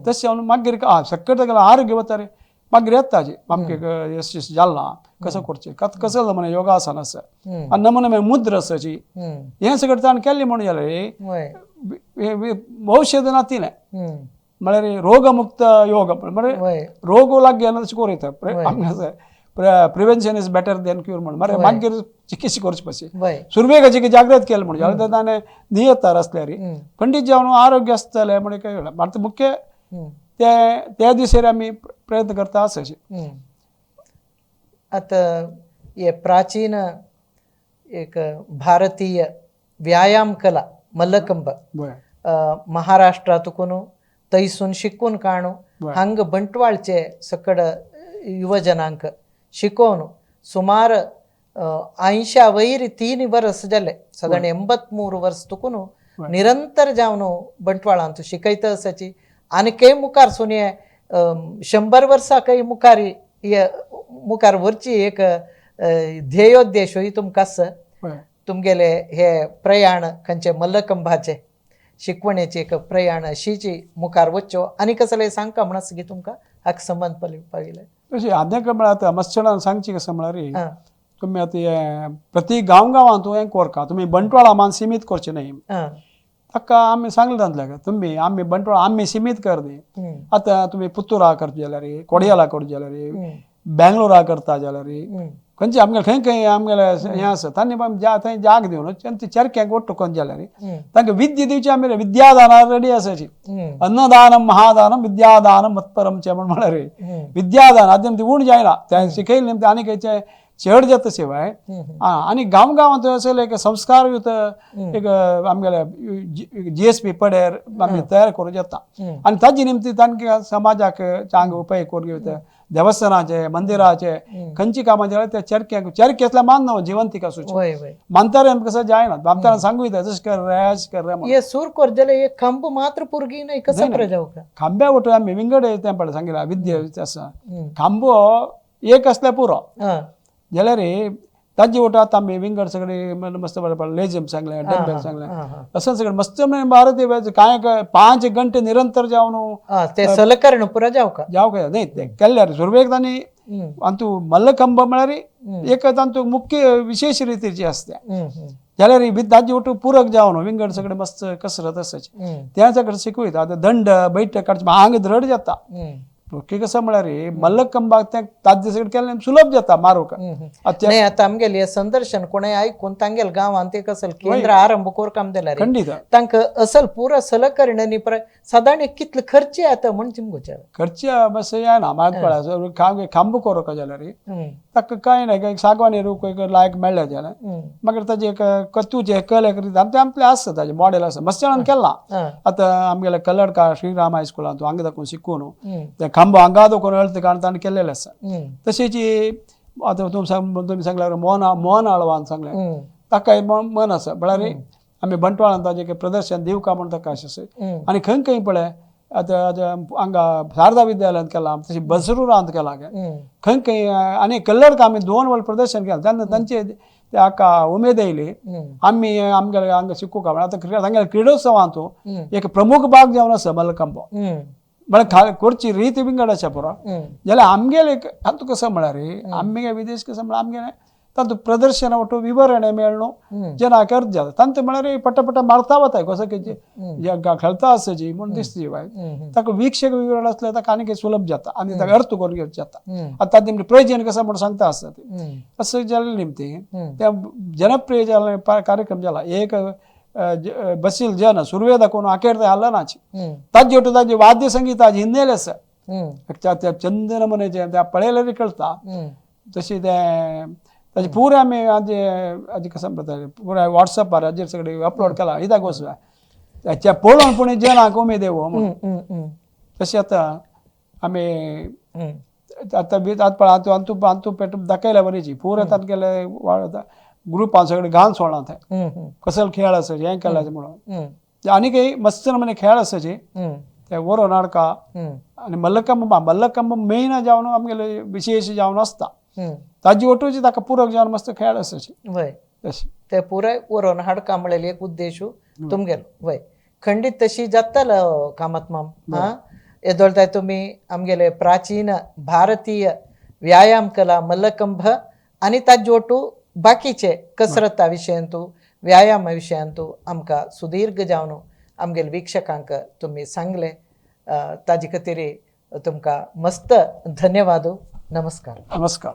Speaker 2: तशें जावन मागीर सगळें तागेलें आरोग्य वता रे मागीर येताचे आमगे यश जालें ना कसो करचें कसो नमुने योगासन आसा आनी नमुने मागीर मुद्रा आसाची हें सगळें ताणें केल्लें म्हणून जाल्यार औषध ना तिलें म्हळ्यार रोगमुक्त योग म्हळ्यार रोग लागीं येना तशें करूं येता आमकां prevention is better than cure म्हण मरे मागीर चिकित्सा करची पशी सुरवेक जागृत केलें म्हण जाल्यार ताणें नियतार आसल्यार खंडीत जावन आरोग्य आसतलें म्हण काय आतां मुख्य ते त्या दिशेर आमी प्रयत्न करता आसा.
Speaker 1: आतां हे प्राचीन एक भारतीय व्यायाम कला मल्लखंब महाराष्ट्रातून थंयसून शिकून काणू हांगा बंटवाळचे सकड युवजनांक शिकोवन सुमार 80 वयर 3 वर्स जाले सादारण 83 वर्स तुकून निरंतर जावन बंटवाळांत शिकयता आसाची आनी खंय मुखार सून हे 100 वर्सां खंय मुखार हे मुखार व्हरची एक ध्येयोद्देश होय तुमकां आसा. तुमगेले हे प्रयाण खंयचे मल्लखंबाचे शिकवणेचे एक प्रयाण अशीची मुखार वच्चो आनी कसलें सांगका म्हण आसा की तुमकां हाका संबंद पाविल्ले
Speaker 2: तशें आनी म्हळ्यार आतां मातशें सांगची कसं म्हळ्यार तुमी आतां हें प्रति गांव गांवांत हें कोरका तुमी बंटवाळा मान सिमीत करचें न्हय ताका आमी सांगलें तांतल्याक तुमी आमी बंटवाळ आमी सिमीत कर न्ही आतां तुमी पुत्तुरा करता जाल्यार कोडयाला करता जाल्यार बेंगलोरा करता जाल्यार खंयचे आमगेले खंय खंय आमगेले हें आसा तांणी थंय जाग दिवन ते चरक्यांक ओट्टू करून जाल्यार तांकां विद्या दिवची आमी विद्यादानार रेडी आसाची अन्नदानं महादानं विद्यादानं मत्परम चे म्हण म्हळ्यार विद्यादान आद्यम ती उण जायना तें शिकयलें न्ही आनी खंयचें चड जाता शिवाय आनी गांव गांवांत अशें एक संस्कारयुत एक आमगेले GSP पडेर आमी तयार करूं जाता आनी ताजी निमती तांकां समाजाक चांग उपाय करून घेवता देवस्थानाचे मंदिराचे खंयची कामां जाल्यार त्या चरक्यांक चरके असल्या मानना जिवंतीक आसूची
Speaker 1: वय वय
Speaker 2: म्हाताऱ्यान कसं जायना म्हाताऱ्यान सांगू येता जशें कर रे अशें कर रे म्हणून.
Speaker 1: हे सूर कोरजेले एक खांब मात्र पुरगी नाही कसं प्रजाव का.
Speaker 2: खांब्या वटू आमी विंगड तें पळय सांगिला विद्या आसा खांबो एक असल्या पुरो जाल्यार ताजे वटू आतां आमी विंगड सगळे मस्त बरें लेझिम सांगलें, डंबेल सांगलें, असं सगळें मस्त भारतीय कांय 5 घंटे निरंतर जावन
Speaker 1: ते सलकरण पुरा जाव का
Speaker 2: जाव काय न्ही ते केल्यार सुरवेक तांणी अंतू मल्लखंब म्हळ्यार एक तांतू मुख्य विशेष रितीची आसता जाल्यार ताजे वटू पूरक जावन विंगड सगळे मस्त कसरत आसाची त्या सगळें शिकयता. आतां दंड बैठक काडची आंग दृढ जाता. मुख्य कसं म्हळ्यार मल्लखंबाक तें ताजे सगळें केल्लें सुलभ जाता मारूंक.
Speaker 1: नाही आता आमगेले संदर्शन कोणें आयकून तांगेल गांवांत एक असल केंद्र आरंभ कोर काम दिल्यार
Speaker 2: खंडीत
Speaker 1: तांकां असल पुरा सलकरणांनी सादारण कितले खर्च येता म्हण तुमकां
Speaker 2: खर्च बस येना म्हाका पळय खांब कोरोका जाल्यार ताका कांय ना एक सागवानी रूख एक लायक मेळ्ळें जाल्यार मागीर ताजें एक कत्तूचें कल एक आमचें आमचें आसता ताजें मॉडेल आसा मस्त जाणान केलां. आतां आमगेले कल्लडका श्रीराम हायस्कुलांत हांगा दाखोवन शिकून ते खांबो हांगा दाखोवन अळत काडून ताणें केल्लेलें आसा. तशेंच आतां तुमी सांगल्यार मोहन आळवान सांगलें ताका मन आसा म्हळ्यार आमी बंटवाळान ताजें प्रदर्शन दिवका म्हूण ताका अशें आसा. आनी खंय खंय पळय आतां आतां हांगा शारदा विद्यालयांत केलां, तशें बसरुरांत केलां, खंय खंय आनी कल्लडका आमी 2 वेळ प्रदर्शन केलां तेन्ना तांचे हाका उमेद येयली आमी आमगेले हांगा शिकूंक. आतां तांगेले क्रिडोत्सवांत एक प्रमुख भाग जावन आसा मल्लखंबो म्हळ्यार करची रीत विंगड आसा पुरो जाल्यार आमगेले तातूंत कसो म्हळ्यार आमगे विदेश कसो म्हळ्यार आमगेले तातूंत प्रदर्शन वटू विवरण मेळ्ळो जनाक अर्थ जाता तांतूं म्हळ्यार पटापटा मारता वताय कसो कितें खेळता आसची म्हूण दिसता बाय ताका वीक्षक विवरण आसल्यार ताका आनीक सुलभ जाता आनी ताका अर्थ करून घेवचें जाता. आतां ताजें प्रयोजन कसो म्हूण सांगता आसता तें अशें जालें निमतीं त्या जनप्रिय जालें कार्यक्रम जाला एक बसील जन सुरवे दाखोवन आखेर ते हालनाची ताजे वटू ताजे वाद्य संगीताची हिन्नेले आसा त्या चंदन म्हणे त्या पळयल्यार कळटा तशें तें ताजे पुरे आमी आजे आजे कसं म्हणटा पुराय वॉट्सॅपार हाजेर सगळे अपलोड केला कित्याक वचूं त्या पळोवन पूण जनाक उमेद येवो म्हणून. तशें आतां आमी आतां बी आतां पळय आतां अंतू अंतू पेट दाखयल्या बरीची पुराय तांगेले ग्रुपान सगळे गान सोडला थंय कसलो खेळ आसा हें केलां म्हणून आनीकय मस्त नमुने खेळ आसाचे ते वरो नाडका आनी मल्लखंब मल्लखंब मेन जावन आमगेले विशेश जावन आसता ताजी वटूची ताका पूरक जावन मस्त खेळ आसाचे
Speaker 1: वय
Speaker 2: तशें
Speaker 1: ते पुराय वरोवन हाडका म्हळेले एक उद्देश तुमगेलो वय खंडीत तशी जातालो कामत माम. हां येदोळताय तुमी आमगेले प्राचीन भारतीय व्यायाम कला मल्लखंब आनी ताजे वटू बाकीचे कसरता विशयांतू व्यायामा विशयांतू आमकां सुदीर्घ जावन आमगेले वीक्षकांक तुमी सांगले ताजे खातीर तुमकां मस्त धन्यवाद. नमस्कार.
Speaker 2: नमस्कार.